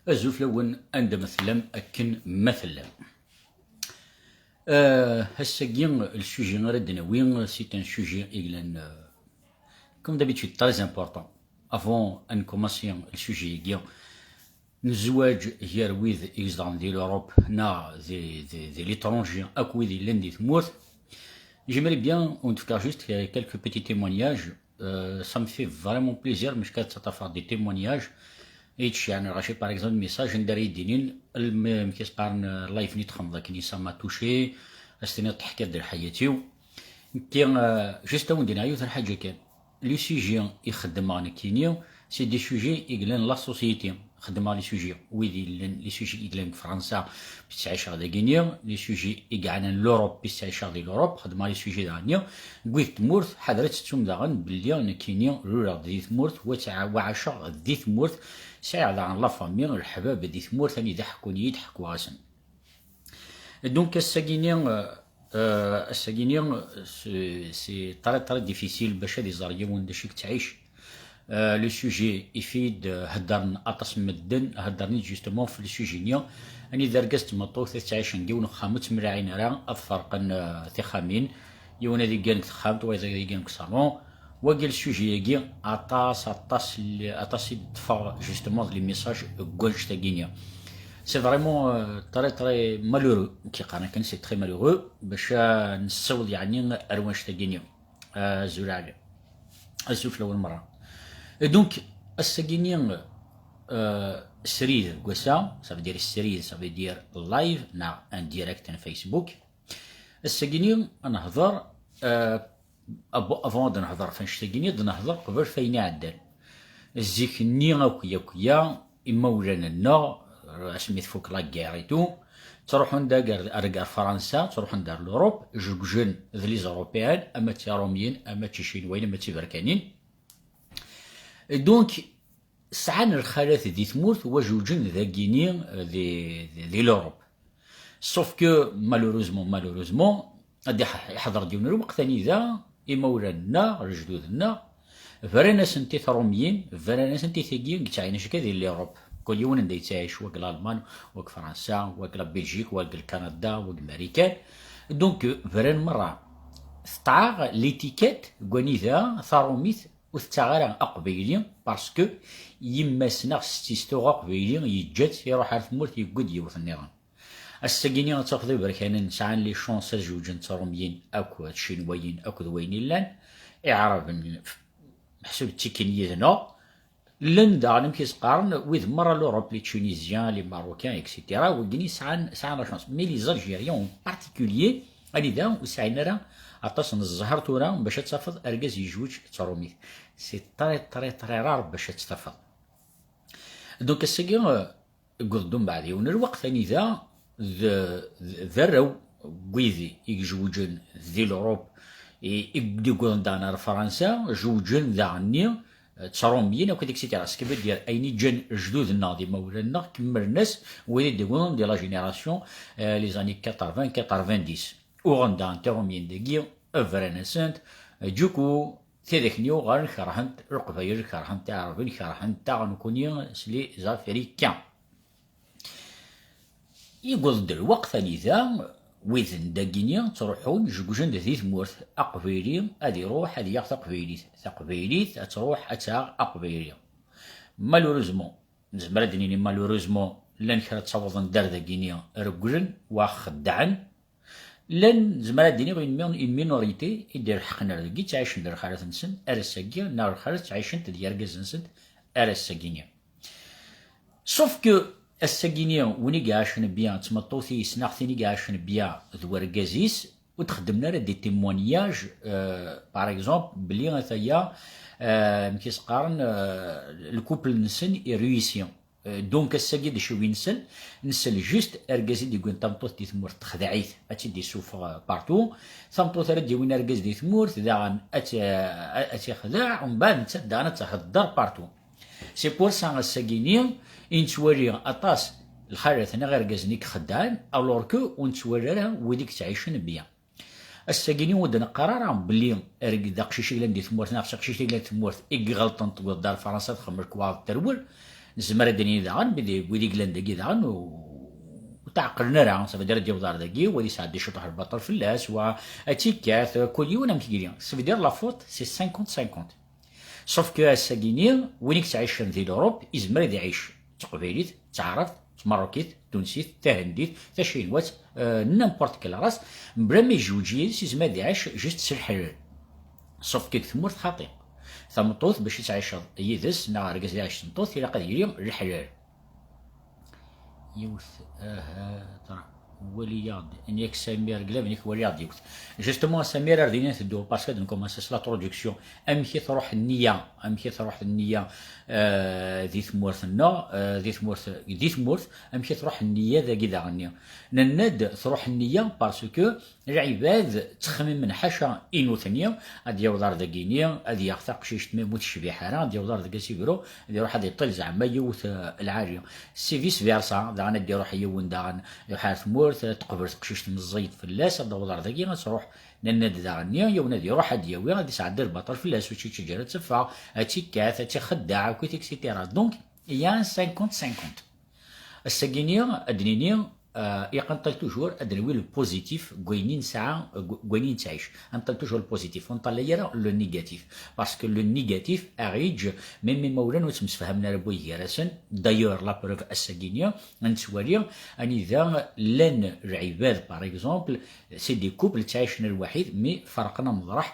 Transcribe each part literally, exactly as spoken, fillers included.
Azul fell-awen, anda ma tellam, akken ma tellam. Euh, ass-agi, le sujet ara d-nawi, c'est un sujet i yellan, euh, comme d'habitude, très important. Avant ad nkumaṣi le sujet-agi n zzwaǧ gar wid i izedɣen di l'Europe neɣ di, di, di l'étranger akk wid yellan di tmurt, j'aimerais bien ad wen-d-fkeɣ juste quelques petits témoignages. Euh, ça me fait vraiment plaisir, mais je suis capable de faire des témoignages. Et tu as un rachet, par exemple, message, un dernier dîner, le même qui se parle, euh, live, ni trente, qui ça m'a touché, c'est notre حكاية de حياتي. Qui, euh, juste avant de dire, il y a une حاجة كان. Le sujet, il خدمنا كينيا, c'est des sujets, il y a la société. خدمة les sujets, oui, les, les sujets, il y a França, puis c'est عايشة داكينيا, les sujets, il y a l'Europe, puis c'est عايشة دي l'Europe, خدمة les sujets داكينيا. Gwi tmurt, حضرت تسوم داغن, بلي نكيني رورا دي تمورت, وتع-, وعاشا دي تمورت, سعي داغن la famille, الحباب دي تمورت, أني دا حكوني يد حكوا غاسن. Donc, الساقيني, euh, euh, الساقيني, c'est, c'est très, très difficile باش هاد يزار يوان دا شيك تعيش. آه، le sujet يفيد، آه، هدرن أطاس من مدن، هدرن justement في le sujet نيا. أني ذا رقزت مطوث تعيش نقيون خامت مراعين راه أفرقن، آه، تخامين. يونا ذي قالك تخامت، وإذا ذي قالك صالون. وقال le sujet يجي أطاس، أطاس ال-، أطاس يدفع justement les messages قوانش تاقينيا. C'est vraiment, euh, très, très malheureux. كي قانا كان c'est très malheureux. باش، آه، نسول يعني أروانش تاقينيا. آه، زول علي. الزوف لأول مرة. Donc, الساقيني، آه، سريد قوسا، ça veut dire سريد، ça veut dire live، نا un direct en Facebook. الساقيني نهضر، آه، أبو-، avant د نهضر فانشتاقيني، د نهضر قبل فاين عدل. الزيك ني أكويا أكويا، إماولان النغ، أسمي تفوك la guerre et tout. تروحون دا قر-، أرقار فرنسا، تروحون دار l'Europe، جوجن ذ les Européens، أما تي روميين، أما تي شينوين، أما تي بركانين. Donc، سعان الخالات دي ثمورت وجوجن ذاكيني دي، دي، دي l'Europe. Sauf que, malheureusement, malheureusement, غادي يح-، يحضر ديون الوقت ثاني ذا، إماولاننا، رجدودنا، فراناس انتي تروميين، فراناس انتي ثاقيين، قتعين شكا دي l'Europe. كل يوم ندي تعيش، واك l'Allemagne، واك فرنسا، واك la Belgique، واك الكندا، واك ماريكان. Donc، فران مرة، تطعاغ l'étiquette، قواني ذا، ثاروميت، وتتاغ على أقبيلي، parce que يما سناغ ستيستوغ أقبيلي، يجت، يروح على ثمورت، يقود يوث النظام. الساقيني غتاخذ بركان نسعان les chances زوجن تروميين أكو تشينويين أكو ذوين لان إعراب محسوب تيكين يذنا. لان داغن كيسقارن ويذ مرة l'Europe les Tunisiens les Marocains et cetera وقني سعان سعان la chance mais les Algériens en particulier أني ذا وسعين راه أطاس الزهر تورا باش تسافض أرقاز يجوج تروميث. C'est très, très, très rare باش تسافض. Donc الساقي قد دون بعد يوم الوقت ثاني ذا ذ-، ذ-، ذرو قويذي يجوجن ذي l'Europe يقدي قد دانا فرنسا جوجن ذا عني تروميين أكو ديك سيتي راسك بدير أين جن جدودنا ذي مولنا كمل الناس ويدي يقولون دي la génération, آه، les années quatre-vingts quatre-vingt-dix. وغندا تروميين دقي أفرنسنت جوكو تذكني وغير كرهنت القبايل كرهنت العربين كرهنت تاع نكوني سلي زافريكان. يقول الوقت أني ذا ويذن داقيني تروحون جوجن ذي ثمورت أقبيلي أدي روح أدي ياخ تقبيليت تقبيليت أتروح أتاغ أقبيلي. Malheureusement نزمر أد نيني malheureusement لان كرا تصوضن دار داقيني رقلن وخدعن لان زمر أد نيني une minorité يدير حقنا رقي تعيشن دار خالات نسن أرساقيا نار خالات تعيشن تديار قز نسن أرساقيني. Sauf que الساقيني وين يقعشن بيا تمطوثي سناختين يقعشن بيا ذو رقازيس وتخدمنا راه des témoignages, euh, par exemple بلي ثيا, euh, مكيس قارن, euh, الكوبل نسن يرويسي. Euh, donc الساقي دي شوي نسل نسل juste ارقازي دي قوين تمطوث دي ثمورت تخدعيت اتي دي سوفغ partout. تمطوث راه دي وين ارقاز دي ثمورت داغن اتي خداع ومن بعد نتا داغن تهدر partout. C'est pour ça الساقيني نتوالي أطاس الخالات نغير قزنيك خدان alors que ونتوالي راه وديك تعيشن بيا. الساقيني ود نقرا راه بلي رقد قشيش يلان دي ثمورت ناقش قشيش يلان ثمورت إقغلطن تقول دار فرنسا تخمر كواض ترول. Nezmer ad d-nini daɣen, wid i, wid i yellan dagi daɣen, u-, ur tɛeqqlen ara, ça veut dire ad yaweḍ ar dagi, wa ad yesɛeddi ciṭuḥ lbaṭel fell-as, wa ad tt-ikkat, kul yiwen amek yili. Ça veut dire la faute, c'est cinquante cinquante. Sauf que ass-agi-ni, win i yettɛicen di l'Europe, izmer ad iɛic d teqbaylit, d taɛrabt, d tmerrukit, d tunsit, d tahendit, tacinwat, euh, n'importe quelle race, mebla ma yejweǧ yid-s, izmer ad iɛic juste s lḥelal. Sauf que deg tmurt xaṭi. Tameṭṭut, bac ad tɛiceḍ yid-s, neɣ argaz ad iɛic d tmeṭṭut, ilaq ad yili leḥlal. Yiwet, aha, tra-, wali-yaɣ-d, ini-ak Samir, qbel ad k-waliɣ-d yiwet. Justement, Samir, ar din i nteddu, parce que ad nkumansi s l'introduction. Amek i truḥ nniya, amek i truḥ nniya, euh, di tmurt-nneɣ, euh, di tmurt, di tmurt, amek i truḥ nniya dagi daɣen-nni. Nenna-d truḥ nniya parce que lɛibad ttxemmimen ḥaca i nutni, ad yaweḍ ar dagini, ad yaɣ taqcict ma ur tecbiḥ ara, ad yaweḍ ar deg asibru, ad iruḥ ad iṭil zeɛma yiwet, eh, lɛali. Si vice versa, daɣen ad iruḥ yiwen daɣen, iruḥ ar tmurt, ad teqbel teqcict meẓẓiyet fell-as, ad d-taweḍ ar dagi, ad truḥ. Nenna-d daɣen-nni, yiwen ad iruḥ ad d-yawi, ad isɛeddi lbaṭel fell-as, ur tt-yettaǧǧa ara ad teffeɣ, ad tt-ikkat, ad tt-ixeddeɛ, akkit, et cetera. Donc, il y a un cinquante cinquante. Ass-agi-ni, ad d-nini, euh, ilaq ad neṭṭal toujours, ad d-nawi le positif deg wayen i nesɛa, deg wayen i nettɛic. Ad neṭṭal toujours le positif, ur neṭṭalay ara le négatif. Parce que le négatif, aɣ-yeǧǧ, même imawlan ur ttemsefhamen ara wway gar-asen. D'ailleurs, la preuve, ass-agi-ni, ad nettwali anida llan lɛibad, par exemple, c'est des couples ttɛicen lwaḥid, mais ferqen ameḍraḥ,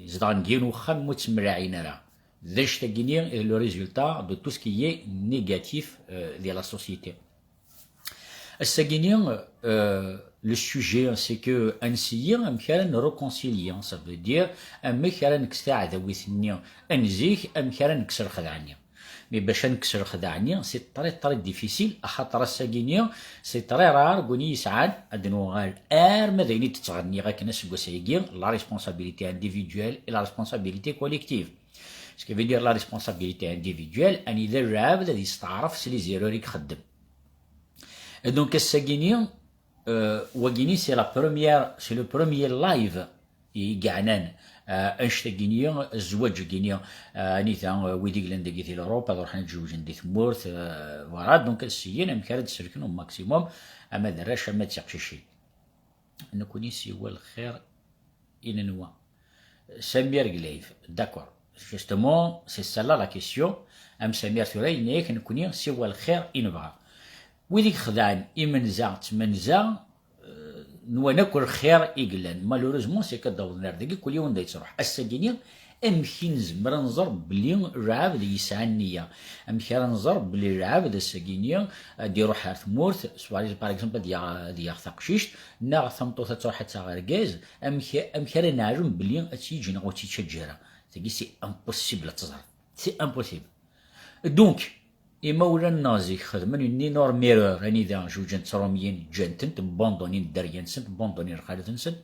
zedɣen deg yiwen uxxam, ur ttemlaɛin ara. D annect-agi-ni, le résultat de tout ce qui est négatif, euh, di la société. Ass-agi-ni, euh, le sujet, c'est que ad nsiyi amek ara nréconcilier, ça veut dire amek ara nekkes taɛdawit-nni n zik, amek ara nekkes lxedɛa-nni. Mais bac ad nekkes lxedɛa-nni, c'est très, très difficile, axaṭer ass-agi-ni, c'est très rare, deg win i yesɛan, ad nuɣal arma d ayen i d-ttɣenniɣ akken aseggas-agi, la responsabilité individuelle et la responsabilité collective. Ce qui veut dire la responsabilité individuelle, anida lɛebd ad yesteɛref s les erreurs i ixeddem. Et donc, ass-agi-ni, euh, wagini, c'est la première, c'est le premier live i yeɛnan, euh, annect-agi-ni, zzwaǧ-agi-ni, euh, anida, euh, wid i yellan dagi di l'Europe, ad ruḥen ad ǧewǧen di tmurt, euh, voilà, donc ad syin amek ara d-selken au maximum, ama d arrac, ama d tiqcicin. Nekni siwa lxir i nenwa. Samir deg live, d'accord. Justement, c'est celle-là la question. Am Samir tura, yenna-yak nekni siwa lxir i nebɣa. Wid i ixedɛen imenza d tmenza, euh, nwan akk lxir i yellan. Malheureusement, c'est que d-awḍen ar dagi, kul yiwen da yettruḥ. Ass-agi-ni, amek i nezmer ad nẓer belli lɛebd yesɛa nniya? Amek ara nẓer belli lɛebd ass-agi-ni ad iruḥ ar tmurt, soit, par exemple, ad yaɣ, ad yaɣ taqcict, neɣ tameṭṭut ad truḥ ad taɣ argaz? Amek, amek ara neɛlem belli ad tt-yeǧǧ neɣ ur tt-yettaǧǧa ara? Tagi, c'est impossible ad teẓreḍ. C'est impossible. Donc, imawlan-nneɣ zik xedmen une énorme erreur, anida zewǧent Tṛumyin, ǧǧan-tent, bandonnin dderya-nsent, bandonnin lxalat-nsent.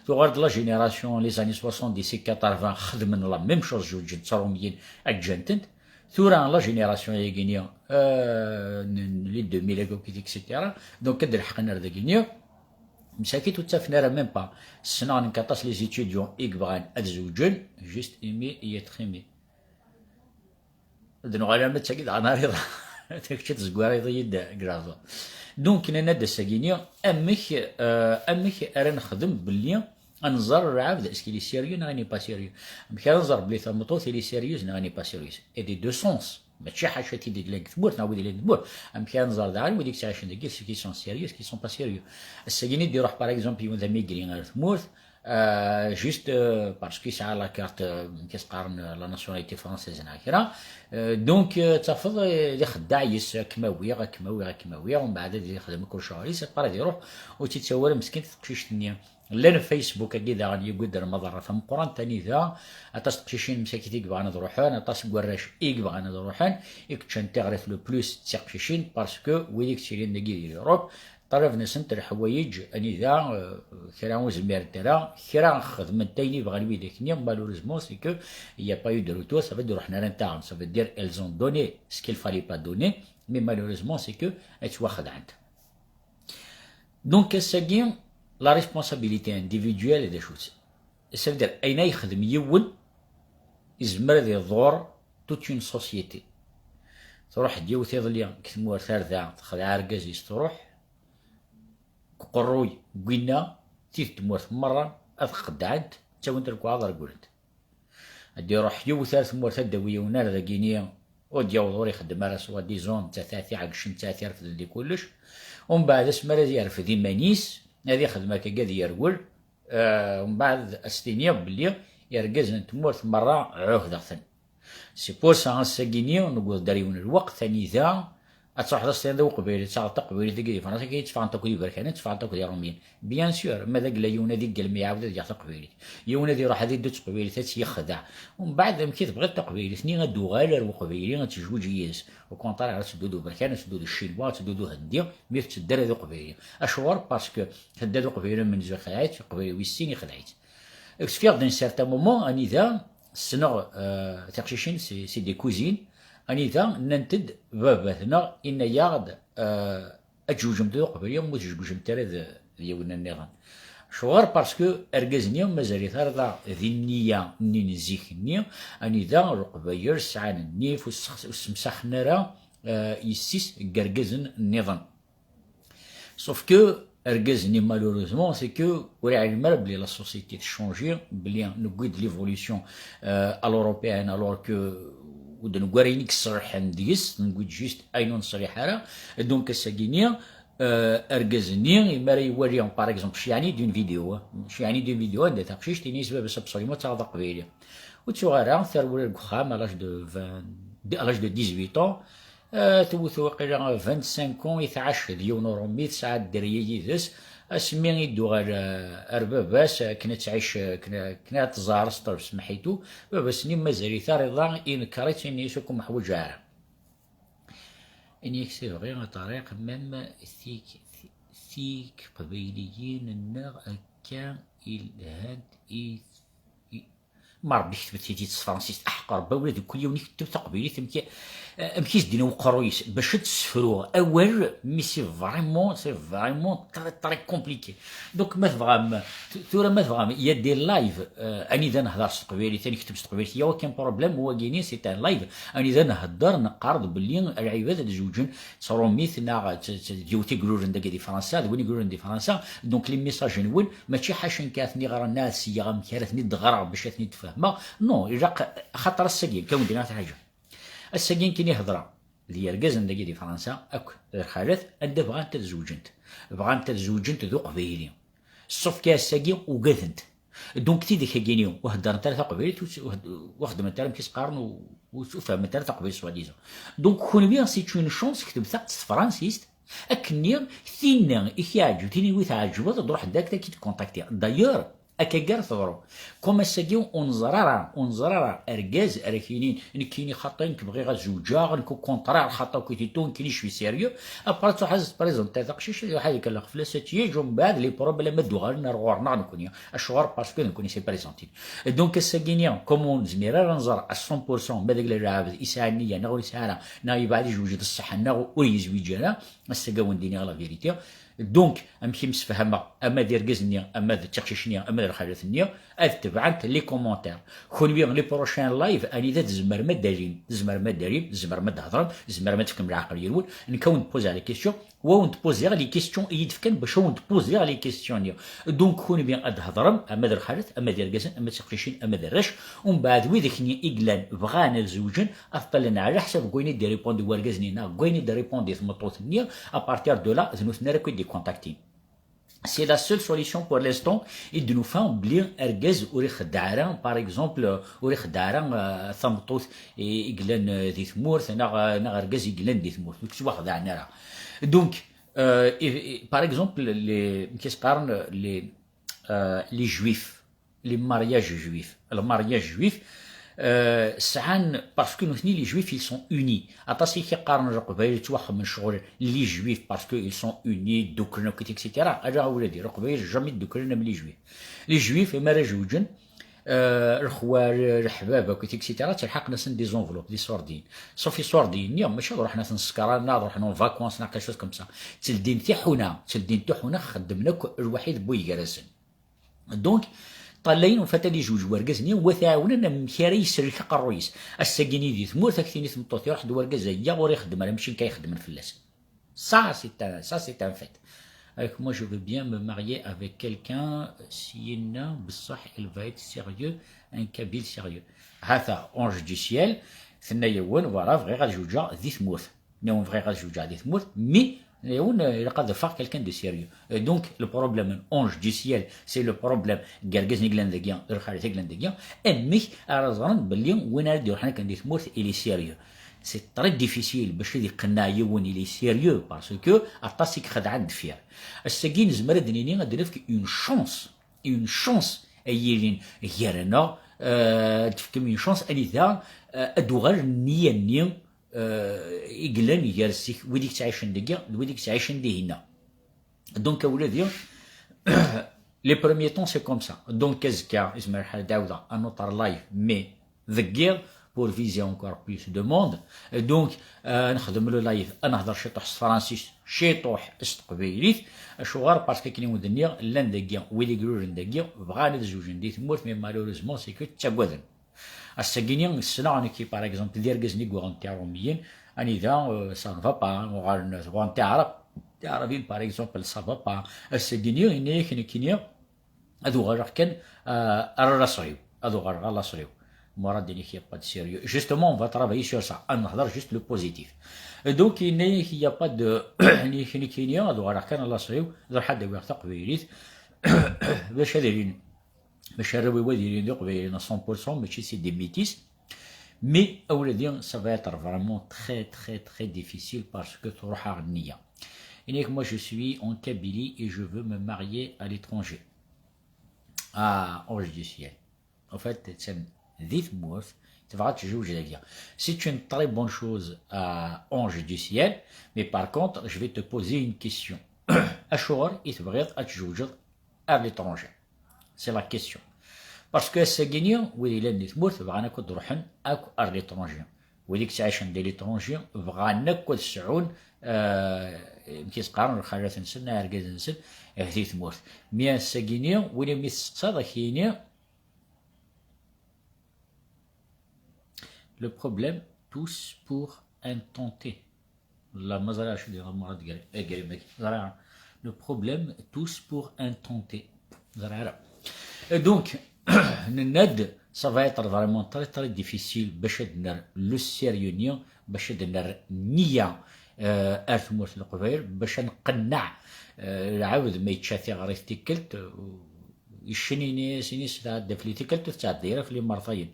Tuɣal-d la génération, les années soixante-dix et quatre-vingts, xedmen la même chose, zewǧent Tṛumyin, ǧǧan-tent. Tura, la génération-agi-ni, euh, n, n les deux mille, et cetera. Donc, ad d-lḥqen ar dagi-ni. Msakit ur ttafen ara même pas. Ssneɣ nekk aṭas les étudiants i yebɣan ad zewǧen, juste imi i être aimé. Ad nuɣal arma d tagi daɣen ar iḍ. Kečč tezgariḍ-iyi-d grave. Donc, nenna-d ass-agi-ni, amek, euh, amek ara nexdem belli ad nẓer lɛebd, est-ce qu'il est sérieux neɣ il n'est pas sérieux? Amek ara nẓer belli tameṭṭut il est sérieuse neɣ il n'est pas sérieuse? Et des deux sens. Mačči ḥaca tid i yellan deg tmurt neɣ wid yellan deg tmurt. Amek ara nẓer daɣen wid i yettɛicen dagi, est-ce qu'ils sont sérieux, est-ce qu'ils sont pas sérieux? Ass-agi-ni d-iruḥ, par exemple, yiwen d amigri ar tmurt, euh, juste, euh, parce que yesɛa la carte, euh, amek i s-qqaren, euh, la nationalité française neɣ kra. Euh, donc, euh, tafeḍ, euh, d ixeddaɛ yes, ad kem-awiɣ, ad kem-awiɣ, ad kem-awiɣ, umbeɛd ad yexdem akk lecɣal-is, après ad iruḥ, ur tt-yettawi ara meskin teqcict-nni. Llan Facebook-agi daɣen yewwi-d lmaḍerra tameqqrant anida aṭas n teqcicin msakit i yebɣan ad ruḥen, aṭas n warrac i yebɣan ad ruḥen, i yeččan tiɣrit le plus d tiqcicin, parce que wid i yettilin dagi di l'Europe, ṭṭalab-nsent leḥwayeǧ anida, euh, kra ur zmirent ara, kra xedment ayen i bɣan widak-nni, malheureusement, c'est que il y a pas eu de retour, ça veut dire ruḥen ara ntaɣen, ça veut dire elles ont donné ce qu'il fallait pas donner, mais malheureusement, c'est que ad ttwaxedɛent. Donc, ass-agi, la responsabilité individuelle d acu-tt? Ça veut dire, ayen ay yexdem yiwen, izmer ad iḍur toute une société. Truḥ-d yiwet iḍelli deg tmurt ar da, texdeɛ argaz-is, truḥ deg uqerruy n winna, tid n tmurt merra ad xeddɛent, ttawint lekwaɣeḍ reggulent. Ad d-iruḥ yiwet ar tmurt ad d-tawi yiwen ar dagini, ur d-yaweḍ, ur ixeddem ara, soi-disant netta tɛet iɛeggcen, netta tɛet irefden di kullec. Umbeɛd asmi ara yerfed iman-is, ad ixdem akka ad yerwel, eh, umbeɛd ad s-tiniḍ belli irgazen n tmurt merra ɛuhdeɣ-ten. C'est pour ça ass-agini newweḍ-d ar yiwen lweqt anida ad truḥeḍ ad s-tiniḍ i uqbayli, ad taɣeḍ taqbaylit dagi di Fransa, akka i tteffɣent akk d iberkanen, tteffɣent akk d iṛumyen. Bien sûr, ma d agla yiwen ad iggel mi iɛawed ad yaɣ taqbaylit. Yiwen ad iruḥ ad iddu d taqbaylit ad tt-yexdeɛ. Umbeɛd amek i tebɣiḍ taqbaylit-nni ad d-tuɣal ar uqbayli ad tejweǧ yid-s? Au contraire, ad teddu d uberkan, ad teddu d ccinwa, ad teddu d uhendi, mi tettedder ad uqbayli. Acuɣer? Parce que tedda d uqbayli amenzu ixdeɛ-itt, uqbayli wis sin ixdeɛ-itt. Sfiɣ d'un certain moment, anida ssneɣ, euh, tiqcicin, c'est, c'est des cousines, anida nnant-d, baba-tneɣ inna-yaɣ-d, euh, ad tjewǧemt d uqbayli, ur tjewǧemt ara d, d yiwen nniḍen. Acuɣer? Parce que argaz-nni mazal-it ara d, di nniya-nni n zik-nni, anida Leqbayel sɛan nnif, ur ssex-, ur ssemsaxen ara, euh, yessi-s deg yergazen nniḍen. Sauf que argaz-nni, malheureusement, c'est que ur iɛlim ara belli la société tchangi, belli newwi-d l'évolution, euh, à l'européenne, alors que ur d-newwi ara ayen i iṣelḥen deg-s, newwi-d juste ayen ur neṣliḥ ara. Donc ass-agini, euh, argaz-nni, imi ara iwali, par exemple, ceyɛen-iyi-d une vidéo, ceyɛen-iyi-d une vidéo anda taqcict ini-as baba-s absolument ad taɣeḍ aqbayli. Ur ttuɣ ara, terwel deg uxxam à l'âge de vingt, à l'âge de dix-huit ans. Ah, tewwet waqila vingt-cinq ans i tɛac d yiwen uṛumi, tesɛa dderya yid-s. Asmi i d-tuɣal, ah, ar baba-s, akken ad tɛic, akken, akken ad tẓer s ṭṭerf smeḥ-itu, baba-s-nni mazal-it ar iḍ-a, inker-itt, ini-as ur kem-ḥwaǧeɣ ara. Ini-ak c'est vrai a Ṭariq, même tik-, tiqbayliyin-nneɣ akka i lhant i, i, Ma Rebbi ketbet-tt-id s tefransist, aḥeqq Rebbi, ula d kul yiwen iketb taqbaylit, amek, amek i s-d-yenna uqerruy-is, bac ad d-sefruɣ awal, mais c'est vraiment, c'est vraiment très, très compliqué. Donc, ma tebɣam, t-, tura ma tebɣam, il y a des lives, euh, anida nehder s teqbaylit, ad nekteb s teqbaylit, il y a aucun problème, wagini, c'est un live, anida nhedder, neqqar-d belli lɛibad ad zewǧen s tṛumit, neɣ d, d, d yiwet i iruren dagi di Fransa, d win i iruren di Fransa, donc les messages-nwen, mačči ḥaca nekk ara ten-iɣren, neɣ ad seyyeɣ amek ara ten-id-ɣreɣ bac ad ten-id-fehmeɣ. Non, ilaq, axaṭer ass-agi, akka wen-d-iniɣ tiḥaǧa. Ass-agi nekkini hedreɣ d yergazen dagi di Fransa, akk d lxalat, anda bɣant ad zewǧent. Bɣant ad zewǧent d uqbayli. Sauf que ass-agi ugadent. Donc, tidak-agi-ni, ur heddrent ara taqbaylit, ur, ur, ur xeddment ara amek i s-qqaren, ur, ur, ur fehment ara taqbaylit, soi-disant. Donc, kunwi, c'est une chance, ketbet-aɣ-d s tefransist, akken-nni, tin i k-iɛeǧben, tin i wi tɛeǧbeḍ, ad ruḥen direct ad k-id-kontakti. D'ailleurs, akka gar teḍru. Comme ass-agi, ur neẓra ara, ur neẓra ara argaz ara k-yinin, nekkini xaṭi, nekk bɣiɣ ad zewǧeɣ, nekk au contraire, xaṭi akk i titu, nekkini je suis sérieux. Après, ad truḥ ad tprezenti taqcict, ad iruḥ ad ikellex fell-as, ad tt-yeǧǧ, umbeɛd, les problèmes ad d-uɣalen ar ɣur-neɣ nekkni. Acuɣer? Parce que nekkni c'est présenté. Donc, ass-agi-ni, comme ur nezmir ara ad nẓer à cent pour cent ma d agla lɛebd isɛa nniya, neɣ ur yesɛi ara, neɣ yebɛed ijewǧ d ṣṣeḥ, neɣ ur yezwiǧ ara, ass-agi ad wen-d-iniɣ la vérité. Donc, amek i msefhameɣ, ama d irgazen-nni, ama d tiqcicin-nni, ama d lxalat-nni, ad tebɛent les commentaires. Kunwi, les prochains lives, anida tzemrem ad d-talim, tzemrem ad d-talim, tzemrem ad d-thedrem, tzemrem ad tefkem leɛqel yid-wen, nekk ad wen-d-poser les questions, wa wen-d-poser les questions i yi-d-fkan bac ad wen-d-poser les questions-nni. Donc, kunwi ad d-thedrem, ama d lxalat, ama d irgazen, ama d tiqcicin, ama d arrac, umbeɛd widak-nni i yellan bɣan ad zewǧen, ad ṭṭalen ɛla ḥsab n wayen i d-irripond wargaz-nni neɣ n wayen i d-irripond i tmeṭṭut-nni, à partir de là, d nutni ara k-id-ikontaktin. C'est la seule solution pour l'instant i d-nufa belli argaz ur ixeddeɛ ara, par exemple, ur ixeddeɛ ara, euh, tameṭṭut i, i yellan, euh, di tmurt, neɣ, euh, neɣ argaz i yellan di tmurt, ur ttwaxedɛen ara. Donc, euh, et, et, par exemple, les, qu'est-ce qu'on parle, les, euh, les juifs, les mariages juifs, le mariage juif, euh, sɛan, parce que nutni, les juifs, ils sont unis. Aṭas i k-iqqaren leqbayel ttwaxemmen ccɣel les juifs, parce que ils sont unis, dduklen akk, et cetera. Ala a wladi, leqbayel jamais dduklen am les juifs. Les juifs, mi ara zewǧen, euh, lexwal, leḥbab akk, et cetera, ttelḥaqen-asen des enveloppes, des sordines. Sauf les sordines-nni, mačči ad ruḥen ad ten-ssekran, neɣ ad ruḥen en vacances, neɣ quelque chose comme ça. Tteldin tiḥuna, tteldin tiḥuna, xeddmen akk lwaḥid n waygar-asen. Donc, ṭṭalayen, en fait, ad yezweǧ wergaz-nni, wa t-iɛawnen amek ara yesrek aqerruy-is. Ass-agi-nni di tmurt, ad k-tini tmeṭṭut, iruḥ-d wergaz-aya ur ixeddem ara, mačči nekk ay ixeddmen fell-as. Ça, c'est un, ça, c'est un fait. Avec moi, je veux bien me marier avec quelqu'un, si non, بصح, il va être sérieux, un kabyle sérieux. Hata, ange du ciel, tenna-yawen, voilà, bɣiɣ ad zewǧeɣ di tmurt. Tenna-yawen, bɣiɣ ad zewǧeɣ di tmurt, mais, tenna-yawen, euh, ilaq ad ḍefreɣ quelqu'un de sérieux. Et donc, le problème, ange du ciel, c'est le problème n yergazen i yellan dagi, d lxalat i yellan dagi, amek ara ẓren belli win ara d-iruḥen akken di tmurt, il est sérieux. C'est très difficile باش ad iqenneɛ yiwen il est sérieux, parce que aṭas i ixedɛen deffir. Ass-agi nezmer ad d-nini, ad d-nefk une chance, une chance ay yilin gar-aneɣ, euh, ad tefkem une chance anida, euh, ad d-tuɣal nniya-nni, euh, i yellan gar zik wid i yettɛicen dagi d wid i yettɛicen dihinna. Donc, a wladi, les premiers temps, c'est comme ça. Donc, azekka, izmer lḥal ad d-ɛawdeɣ un autre live, mais deg yiḍ, pour viser encore plus de monde. Donc, euh, nexdem le live, ad nehder ciṭuḥ s tefransist, ciṭuḥ s teqbaylit. Acuɣer? Parce que akken i wen-d-nniɣ, llan dagi wid i iruren dagi, bɣan ad zewjen di tmurt, mais malheureusement, c'est que ttagaden. Ass-agi-nni, ssneɣ nekki, par exemple, d irgazen i yuɣen tiṛumiyin, anida, euh, ça ne va pas, uɣalen bɣan tiɛrab-, tiɛrabin, par exemple, ça va pas. Ass-agi-nni, yenna-yak nekkini, ad uɣaleɣ kan, euh, ar laṣel-iw, ad uɣaleɣ ar laṣel-iw. Murad, il n'y a pas de sérieux. Justement, on va travailler sur ça. Ad nehder juste le positif. Donc, yenna-yak, il n'y a pas de, yenna-yak nekkini, ad uɣaleɣ kan ar laṣel-iw, ad ruḥeɣ ad awiɣ taqbaylit, bac ad ilin, bac arraw-iw ad ilin d iqbayliyen à cent pour cent, mačči c'est des métis. Mais, a wladi, ça va être vraiment très, très, très difficile parce que truḥ-aɣ nniya. Yenna-yak, moi, je suis en Kabylie et je veux me marier à l'étranger. Ah, ange du ciel. En fait, c'est di tmurt, tebɣa ad tezweǧ dagi. C'est une très bonne chose, euh, ange du ciel, mais par contre, je vais te poser une question. Acuɣer i tebɣiḍ ad tzewǧeḍ à l'étranger? C'est la question. Parce que ass-agi-nni, wid yellan di tmurt bɣan akk ad d-ruḥen akk à l'étranger. Wid i yettɛicen di l'étranger bɣan akk ad sɛun, euh, amek i s-qqaren, lxalat-nsen, argaz-nsen, eh, di tmurt. Mi ass-agi-nni, win i mi testeqsaḍ, ad k-yini, le problème tous pour un tenté. La, ma ẓriɣ acu d-yenna Murad Gari-, eh, Grimaki. Ẓriɣ, le problème tous pour un tenté. Ẓriɣ ara. Et donc, nenna-d, ça va être vraiment très, très difficile bac ad nerr le sérieux-nni, bac ad nerr nniya, euh, ar tmurt n Leqbayel, bac ad nqenneɛ, euh, lɛebd ma yečča tiɣrit tikkelt, euh, yeccen ini-as, ini-as tɛedda fell-i tikkelt, ur tettɛeddi ara fell-i mertayen.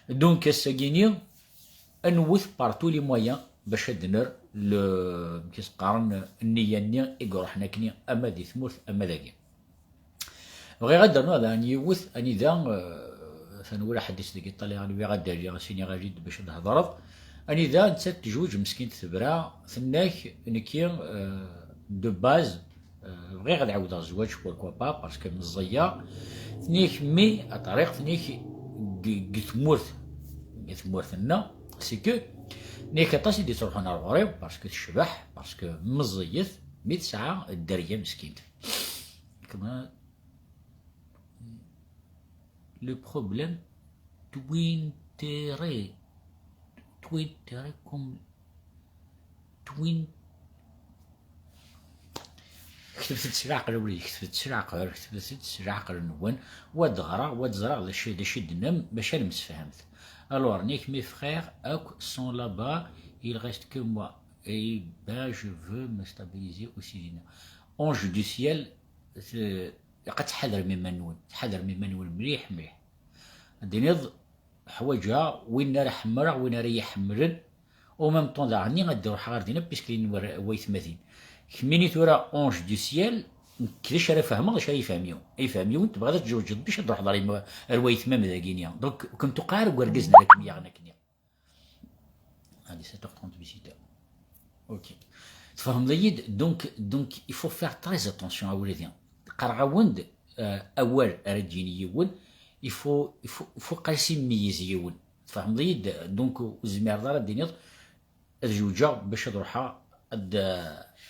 Donc, ass-agi-nni, ad nwet par tous les moyens bac ad nerr le, amek i s-qqaren, nniya-nni i iruḥen akkenni ama di tmurt ama dagi. Bɣiɣ ad d-rnuɣ daɣen yiwet anida, euh, tanwira ḥaddis deg Iṭalyan, nwiɣ ad d-aliɣ, as-iniɣ ali-d bac ad d-thedreḍ. Anida nettat tejweǧ meskint tebra, tenna-k, nekki, euh, de base, euh, bɣiɣ ad ɛawdeɣ zzwaǧ, pourquoi pas, parce que meẓẓiyeɣ. Tenna-k, mi, a ṭṭariq, tenna-k, deg, deg tmurt, deg tmurt-nneɣ, c'est que, tenna-k, aṭas i d-yettruḥun ar ɣur-i, parce que tecbeḥ, parce que meẓẓiyet, mi tesɛa dderya meskint. Kma, le problème, twin terre, twin terre comme twin. Ketbet-d s leɛqel, a wlidi, ketbet-d s leɛqel, ketbet-d s leɛqel-nwen. Wa d-ɣreɣ, wa d-ẓreɣ d acu, d acu i d-tennam, bac ad nemsefhamet. Alors, nek mes frères akk sont là-bas, il reste que moi. Et ben, je veux me stabiliser aussi dinna. Ange du ciel, euh, ilaq ad tḥadrem iman-nwen, tḥadrem iman-nwen mliḥ, mliḥ. Ad d-tiniḍ, ḥwaǧeɣ win ara ḥemmleɣ, win ara yi-ḥemmlen, au même temps daɣen-nni ad d-ruḥeɣ ar dinna, puisque lin war-, waytmatin. Kemmini tura ange du ciel, nekk d acu ara fehmeɣ, d acu ara yefhem yiwen? Yefhem yiwen, tebɣiḍ ad tjewǧeḍ bac ad d-ruḥeḍ ar yim-, ar waytma-m dagini. Donc, ur kem-tuqiɛ ara deg wergaz n ara kem-yaɣen akkenni. Allez, sept heures trente, visite. Ok. Tfehmeḍ-iyi-d, donc, donc, il faut faire très attention, a wladi. Qqareɣ-awen-d, euh, awal ara d-yini yiwen, il faut, il faut, il faut qas imeyyez yiwen. Tfehmeḍ-iyi-d, donc, ur tezmireḍ ara ad d-tiniḍ, ad jewǧeɣ bac ad ruḥeɣ ad,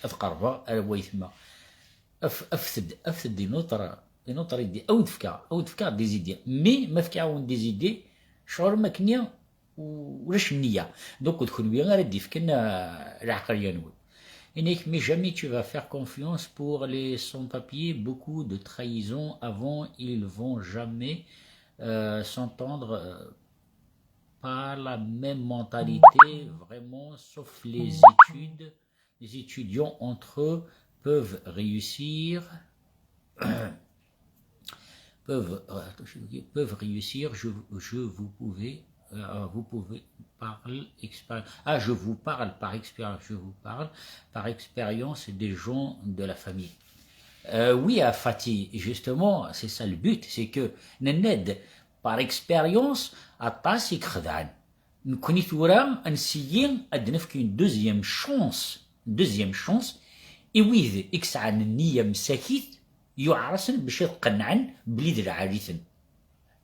ad qerbeɣ ar waytma. Af-, afet-d, afet-d une autre, une autre idée. Ad wen-d-fkeɣ, ad wen-d-fkeɣ des idées. Mais ma fkiɣ-awen des idées, ccɣel am akken-nni ulac nniya. Donc d kunwi ara d-ifken, euh, lɛeqliya-nwen. Inek, mais jamais tu vas faire confiance pour les sans-papiers. Beaucoup de trahison avant, ils vont jamais, euh, s'entendre, euh, pas la même mentalité, vraiment, sauf les études. Les étudiants entre eux peuvent réussir, peuvent, euh, peuvent réussir. Je, je vous pouvez, euh, vous pouvez parler expéri-, ah, je vous parle par expérience, je vous parle par expérience des gens de la famille. Euh, oui, à Fatih, justement, c'est ça le but, c'est que nenna-d par expérience, aṭas i ixedɛen. Nekkni tura ad nsiyi ad d-nefk une deuxième chance, deuxième chance, i wid i yesɛan nniya msakit, yuɛer-asen bac ad qennɛen belli d lɛali-ten.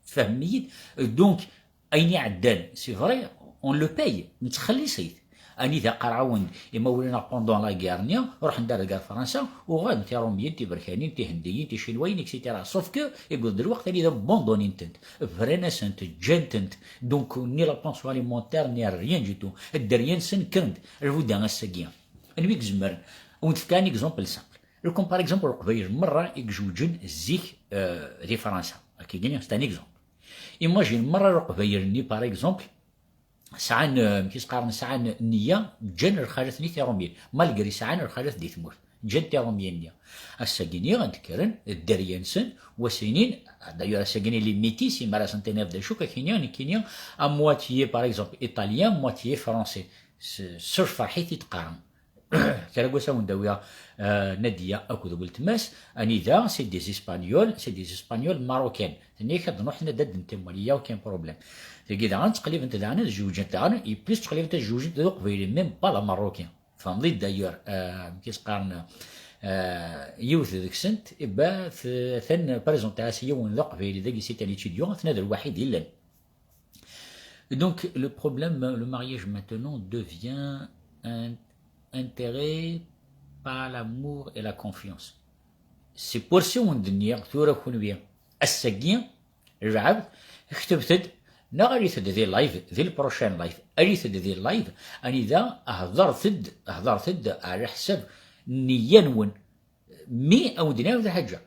Tfehmem-iyi-d? Donc, ayen iɛeddan, c'est vrai, on le paye, nettxelliṣ-it. Anida qqareɣ-awen-d, imawlan-a pendant la guerre-nni, ruḥen-d ar deg Fransa, uɣalen tiṛumyin, tiberkanin, tihendiyin, ticinwayin, et cetera. Sauf que, yewweḍ-d lweqt anida abandonnin-tent, bran-asent, ǧǧan-tent. Donc, ni la pension alimentaire, ni rien du tout. Dderya-nsen kkren-d. Lbuda ass-agi. Anwa i izemren? Ad wen-d-fkeɣ un exemple simple. Comme par exemple, Leqbayel merra i izewǧen zik, euh, di Fransa. Akkagi, c'est un exemple. Imagine, merra Leqbayel-nni, par exemple, sɛan, euh, amek i s-qqaren, sɛan nniya, ǧǧan lxalat-nni tiṛumyin, malgré sɛan lxalat di tmurt, ǧǧan tiṛumyin-nni. Ass-agi-nni ad d-kkren dderya-nsen, wa s-inin, d'ailleurs ass-agi-nni les métis, imi ara sen-tiniḍ d acu, ad k-iniɣ, nekkini, à moitié, par exemple, italien, moitié français. S, s lferḥ i t-id-qqaren. Kra n wass ad wen-d-awiɣ, euh, Nadia akked weltma-s, anida, c'est des Espagnols, c'est des Espagnols marocaines. Tenna-yak ad nruḥ ad d-ntemwal, il y a aucun problème. Tagi daɣen, ttqellibent daɣen ad zewǧent daɣen, et plus ttqellibent ad zewǧent d Uqbayli, même pas la Marocain. Tfehmeḍ-iyi-d d'ailleurs, euh, amek i s-qqaren, euh, yiwet deg-sent, iba t-, atan présentée-as yiwen d Aqbayli dagi, c'est un étudiant, atan d lwaḥid i yellan. Donc, le problème, le mariage maintenant devient un intérêt par l'amour et la confiance. C'est pour ça on dit, tura kunwi, ass-agi, lɛebd, ktebet-d, neɣ alit-d di live, di le prochain live, alit-d di live, anida, hedret-d, hedret-d, ɛla ḥsab, nniya-nwen, Mi, ad wen-d-iniɣ taḥaǧa.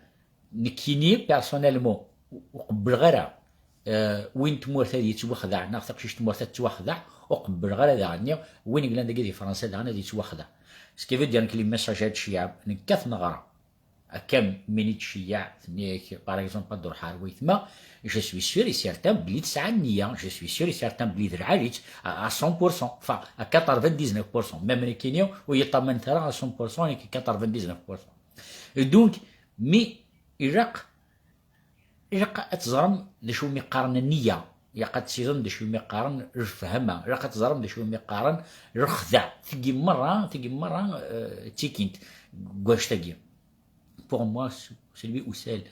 Nekkini, personnellement, ur qebbleɣ ara, euh, win n tmurt ad yettwaxdeɛ, neɣ taqcict n tmurt ad tettwaxdeɛ, ur qebbleɣ ara daɣen-nni, win yellan dagi di Fransa daɣen ad yettwaxdeɛ. Ce qui veut dire, nekk les messages ad tceyyɛem, nekkat neɣra. Akka mi i tceyyeɛ, tenna-yak, par exemple, ad d-ruḥeɣ ar waytma, je suis sûr et certain belli tesɛa nniya, je suis sûr et certain belli d lɛali-tt, à, à cent pour cent, enfin, à quatre-vingt-dix-neuf pour cent. Même nekkini, ur yi-ṭṭamanent ara à cent pour cent, nekk quatre-vingt-dix-neuf pour cent. Donc, mi ilaq, ilaq ad teẓrem d acu umi qqaren nniya, ilaq ad tessirem d acu umi qqaren lefhama, ilaq ad teẓrem d acu umi qqaren lexdeɛ. Tigi merra, tigi merra, euh, ttikint deg wannect-agi. Pour moi, celui ou celle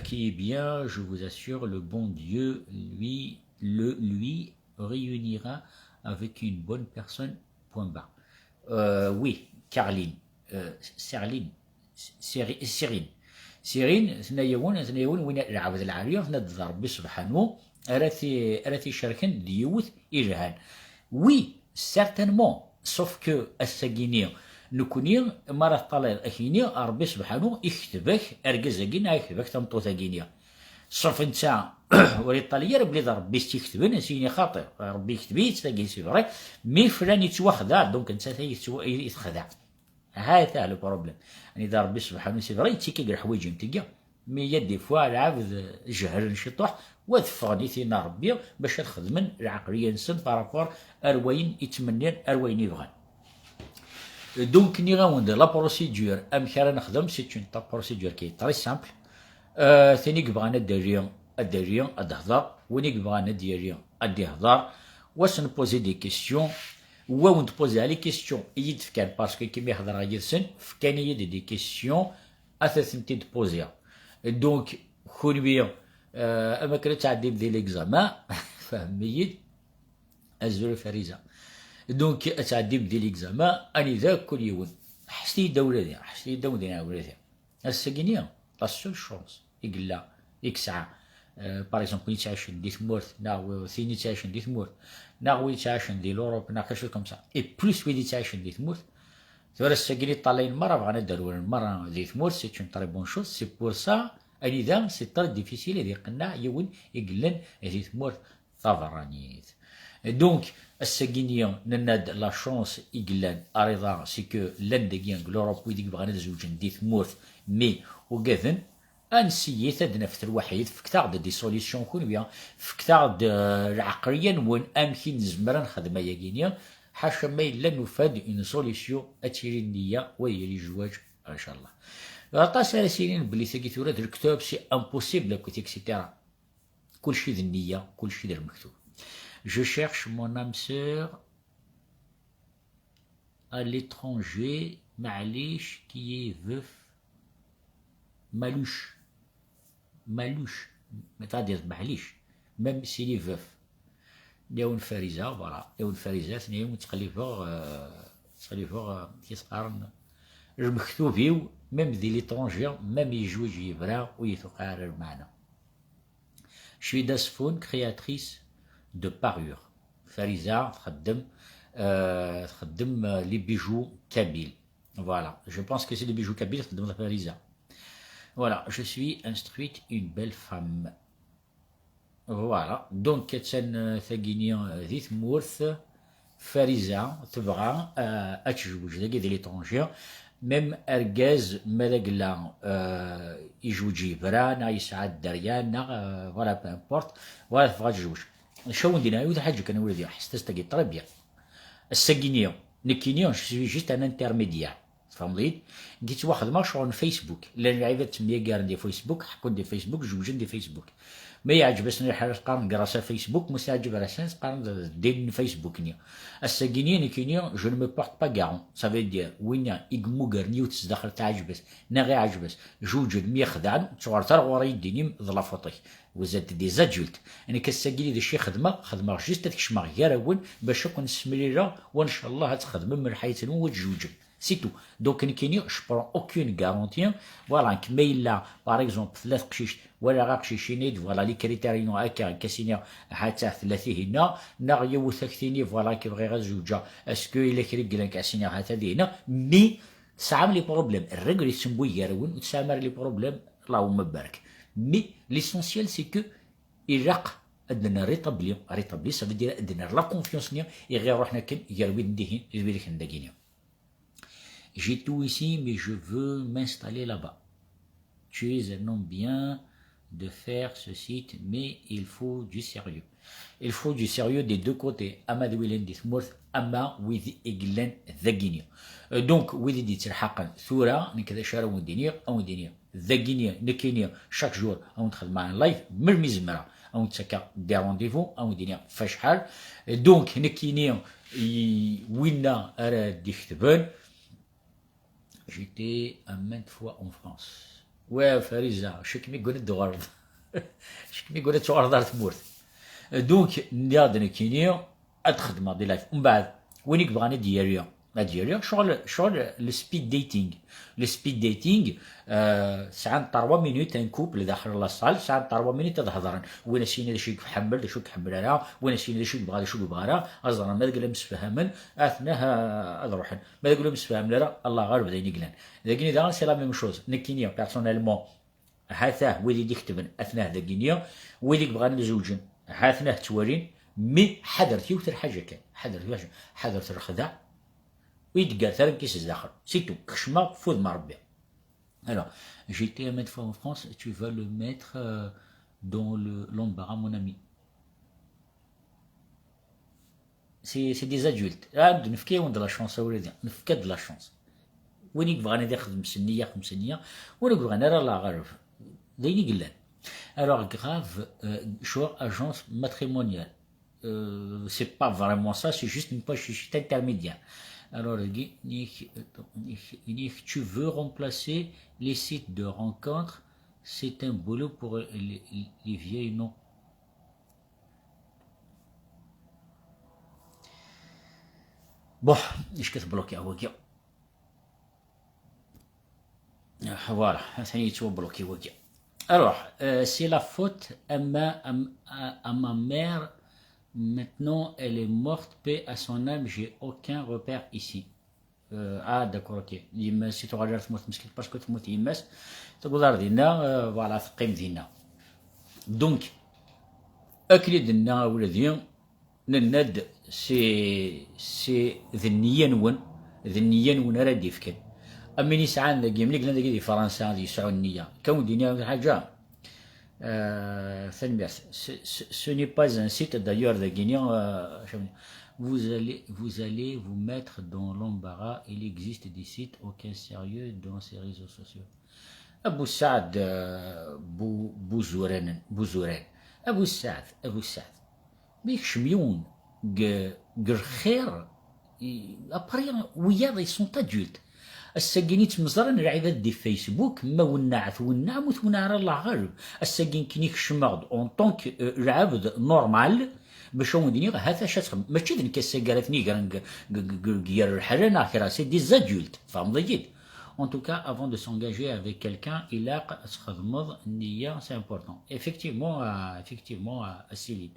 qui est bien, je vous assure, le bon Dieu, lui, le, lui réunira avec une bonne personne, point barre. Euh, oui, Carline, euh, Serline, Seri-, Sirin. Sirin, tenna-yawen, tenna-yawen, win lɛebd lɛali, tenna-d d Rebbi subḥanu, ara t-, ara t-icerken d yiwet ilhan. Oui, certainement, sauf que ass-agi-ni, nekni, mi ara teṭṭalayeḍ akini, Rebbi subḥanu, ikteb-ak argaz-agi, neɣ ikteb-ak tameṭṭut-agi-ni. Sauf netta, ur iṭṭalay ara belli d Rebbi i s-tt-iketben, ad s-yini xaṭi, Rebbi ikteb-itt tagi, c'est vrai, mi flan ittwaxdeɛ, donc netta i yettwa-, i texdeɛ. Hata le problème. Anida Rebbi subḥanu, c'est vrai, yettikki deg leḥwayeǧ n tigi. Mais il y a des fois, lɛebd jehlen ciṭuḥ, wa ad ffɣen i tin n Rebbi, bac ad xedmen lɛeqliya-nsen par rapport ar wayen i ttmennin, ar wayen i bɣan. Donc, nniɣ-awen-d la procédure, amek ara nexdem, c'est une ta-, procédure qui est très simple. Euh, tin i yebɣan ad d-tali, ad d-tali, ad d-tehder. Win i yebɣan ad d-yali, ad d-ihder. Wa ad sen-poser des questions. Wa ad wen-d-poser les questions i yi-d-fkan, parce que imi hedreɣ yid-sen, fkan-iyi-d des questions, ad tent-id-poser. Donc, kunwi, euh, am akken ad tɛeddim di l'examen, fehmem-iyi-d, azul a Fariza. Donc, ad tɛeddim di l'examen, anida kul yiwen. Ḥesset-iyi-d a wladi, ḥesset-iyi-d a wladi. Ass-agi-ni, La seule chance i yella, i yesɛa, euh, par exemple, win yettɛicen di tmurt, neɣ w-, tin yettɛicen di tmurt, neɣ win yettɛicen di l'Europe, neɣ quelque chose comme ça, et plus wid yettɛicen di tmurt, tura ass-agi i ṭṭalayen merra, bɣan ad d-rewlen merra di tmurt, c'est une très bonne chose. C'est pour ça, anida, c'est très difficile ad iqenneɛ yiwen i yellan di tmurt taberranit. Donc, ass-agi-nni, nenna-d la chance i yellan, ariḍa, c'est que llan dagi deg l'Europe wid i yebɣan ad zewǧen di tmurt, mais ugaden, ad nessiyit ad naf lwaḥid, fket-aɣ-d des solutions kunwi, fket-aɣ-d, euh, lɛeqliya-nwen, amek i nezmer ad nexdem ayagi-nni, ḥaca ma yella nufa-d une solution, ad tili nniya, wa yili zzwaǧ, inchallah. Aṭas ara s-yinin belli tagi tura d lektab, c'est impossible, akkit, et cetera. Kulci d nniya, kulci d lmektub. Je cherche mon âme sœur à l'étranger, معليش, qui est veuve, maluche, maluche, c'est-à-dire, معليش, même s'il est veuf. Yawen Fariza, voilà, yawen Fariza, tenna-yam ttqellibeɣ, euh, ttqellibeɣ, euh, kif qqaren, lmektub-iw, même di l'étranger, même yejweǧ yebra, ur yi-tuqiɛ ara lmeɛna. Cfida Sfun, créatrice de parures. Fariza txeddem, euh, txeddem, euh, les bijoux kabyles. Voilà, je pense que c'est les bijoux kabyles txeddem Fariza. Voilà, je suis instruite, une belle femme. Voilà, donc attan, euh, tagini, euh, di tmurt. Fariza tebɣa, euh, ad tezweǧ dagi di l'étranger. Même argaz ma d agla, euh, yezweǧ yebra, neɣ yesɛa dderya, neɣ, euh, voilà, peu importe, voilà, tebɣa ad tezweǧ. Acu awen-d-iniɣ, yiwet lḥaǧa kan, a wladi, ḥesset-as tagi, très bien. Ass-agi-nni, nekkini, je suis juste un intermédiaire. Tfehmeḍ-iyi-d? Nekk ttwaxedmeɣ ccɣel n Facebook. Llan lɛibad ttemyagaren di Facebook, ḥekkun di Facebook, zewǧen di Facebook. Ma yeɛǧeb-asen lḥal ad qqaren grâce à Facebook, ma ur s-yeɛǧib ara, qqaren d ddin n Facebook-nni. Ass-agi-nni, nekkini, je ne me porte pas garant. Ça veut dire, winna i yemmugren yiwet sdaxel teɛǧeb-as, neɣ iɛǧeb-as, zewǧen, myexdaɛen, ttuɣret ar ɣur-i, ddin-im d la faute-ik. Vous êtes des adultes. Nekk ass-agi d acu i xedmeɣ, xedmeɣ juste ad kecmeɣ gar-awen, bac ad ken-ssemlileɣ, wa ncallah ad txedmem lḥayat-nwen, wa ad tzewǧem. C'est tout. Donc, nekkini, je prends aucune garantie. Voilà, nekk ma yella, par exemple, tella teqcict, walaɣ aqcic, ini-d, voilà, les critères-inu akka, nekk ad s-iniɣ, ha-tt-a tella tihinna, neɣ yiwet ad k-tini, voilà, nekk bɣiɣ ad zewǧeɣ, est-ce que yella kra i yellan, nekk ad s-iniɣ, ha-tt-a dihinna, mais tesɛam les problèmes, rreglit seg gar-awen, ur tesɛam ara les problèmes, Allahumma barak. Mais l'essentiel, c'est que ilaq ad n-rétabli, rétabli, ça veut dire ad nerr la confiance-nni i ɣ-iruḥen akken gar wid n dihin d wid akken dagini. J'ai tout ici, mais je veux m'installer là-bas. Tu es un homme bien de faire ce site, mais il faut du sérieux. Il faut du sérieux des deux côtés. Ama d wid yellan di tmurt, ama wid i yellan dagini. Euh, donc, wid i d-yettelḥaqen tura, nekk d acu ara wen-d-iniɣ, ad wen-d-iniɣ. Dagini, nekkini, chaque jour, ad wen-d-xedmeɣ un live, melmi zemreɣ, ad wen-d-ttakkeɣ des rendez-vous, ad wen-d-iniɣ f acḥal. Donc, nekkini, i-, winna ara d-iketben, j'étais à maintes fois en France. Wa Fariza, cekk mi gune d-tuɣaleḍ. Cekk mi gune d-tuɣaleḍ ar tmurt. Donc, nniɣ-d nekkini, ad xedmeɣ di live. Mbeɛd, win i yebɣan ad d-yali, ad d-yali, ccɣel, ccɣel, le speed dating. Le speed dating, euh, sɛan trois minutes, un couple daxel la salle, sɛan trois minutes ad hedren. Win as-yini d acu i iḥemmel, d acu i iḥemmel ara, win as-yini d acu i yebɣa, d acu i yebɣa ara, ad ẓren ma deg la msefhamen, atnah, euh, ad ruḥen. Ma deg la msefhamen ara, Allah ɣaleb d ayen i yellan. Dagini daɣen, c'est la même chose. Nekkini, personnellement, ha-t-ah wid i d-iketben, atnah dagini, wid i yebɣan ad zewǧen, ha-ten-ah ttwalin, mi ḥadret yiwet lḥaǧa kan, ḥadret yiwet lḥaǧa, ḥadret lexdeɛ, ur yi-d-ggaret ara nekk si zdaxel, c'est tout, kecmeɣ f udem n Rebbi. Alors, j'étais à maintes fois en France, tu vas le mettre, euh, dans le, l'embarras, mon ami. C'est, c'est des adultes. Ah, nefka-yawen-d la chance, a wladi. Nefka-d la chance. Win i yebɣan ad ixdem s nniya, xemsa nniya. Win i yebɣan ara la ɣerb. D ayen i yellan. Alors, Grave, euh, Choix, agence matrimoniale. Euh, c'est pas vraiment ça, c'est juste une page, c'est juste intermédiaire. Alors, il dit, il dit, tu veux remplacer les sites de rencontres, c'est un boulot pour les, les vieilles, non. Bon, اش كتبلوكي هو كيا؟ Voilà, atan yettwabloki wagi. Alors, euh, c'est la faute à ma, à, à, à ma mère. Maintenant, elle est morte, paix à son âme, j'ai aucun repère ici. Euh, ah, d'accord, ok. Yemma-s i tuɣal ar tmurt meskint, parce que temmut yemma-s, tewweḍ ar dinna, euh, voilà, teqqim dinna. Donc, akken i d-nenna a wladi, nenna-d, c'est, c'est d nniya-nwen, d nniya-nwen ara d-ifken. Am win yesɛan dagi, mligen dagi di Fransa, ad yesɛu nniya. Kan ur d-iniɣ lḥaǧa. Euh, tanemmirt. Ce, ce, ce n'est pas un site, d'ailleurs, dagini, euh, vous allez, vous allez vous mettre dans l'embarras. Il existe des sites, aucun sérieux dans ces réseaux sociaux. Abu Saɛd, euh, Bu, Bu Zuran, Bu Zuran. Abu Saɛd, Abu Saɛd. Mi yekcem yiwen deg, deg lxir, i-, après, wiyaḍ, ils sont adultes. Ass-agi i ttmeẓran lɛibad di Facebook, ma wennaɛet wennaɛ, ma ur twennaɛ ara, Allah ɣaleb. Ass-agi nekkini kecmeɣ-d en tant que, euh, lɛebd normal, bac ad wen-d-iniɣ, ha-t acu ad txedmem. Mačči d nekk ass-agi ara ten-igren deg, deg, deg, deg yir lḥala neɣ kra, c'est des adultes, tfehmeḍ-iyi-d? En tout cas, avant de s'engager avec quelqu'un, ilaq ad txedmeḍ nniya, c'est important. Effectivement, euh, effectivement, euh, a Céline,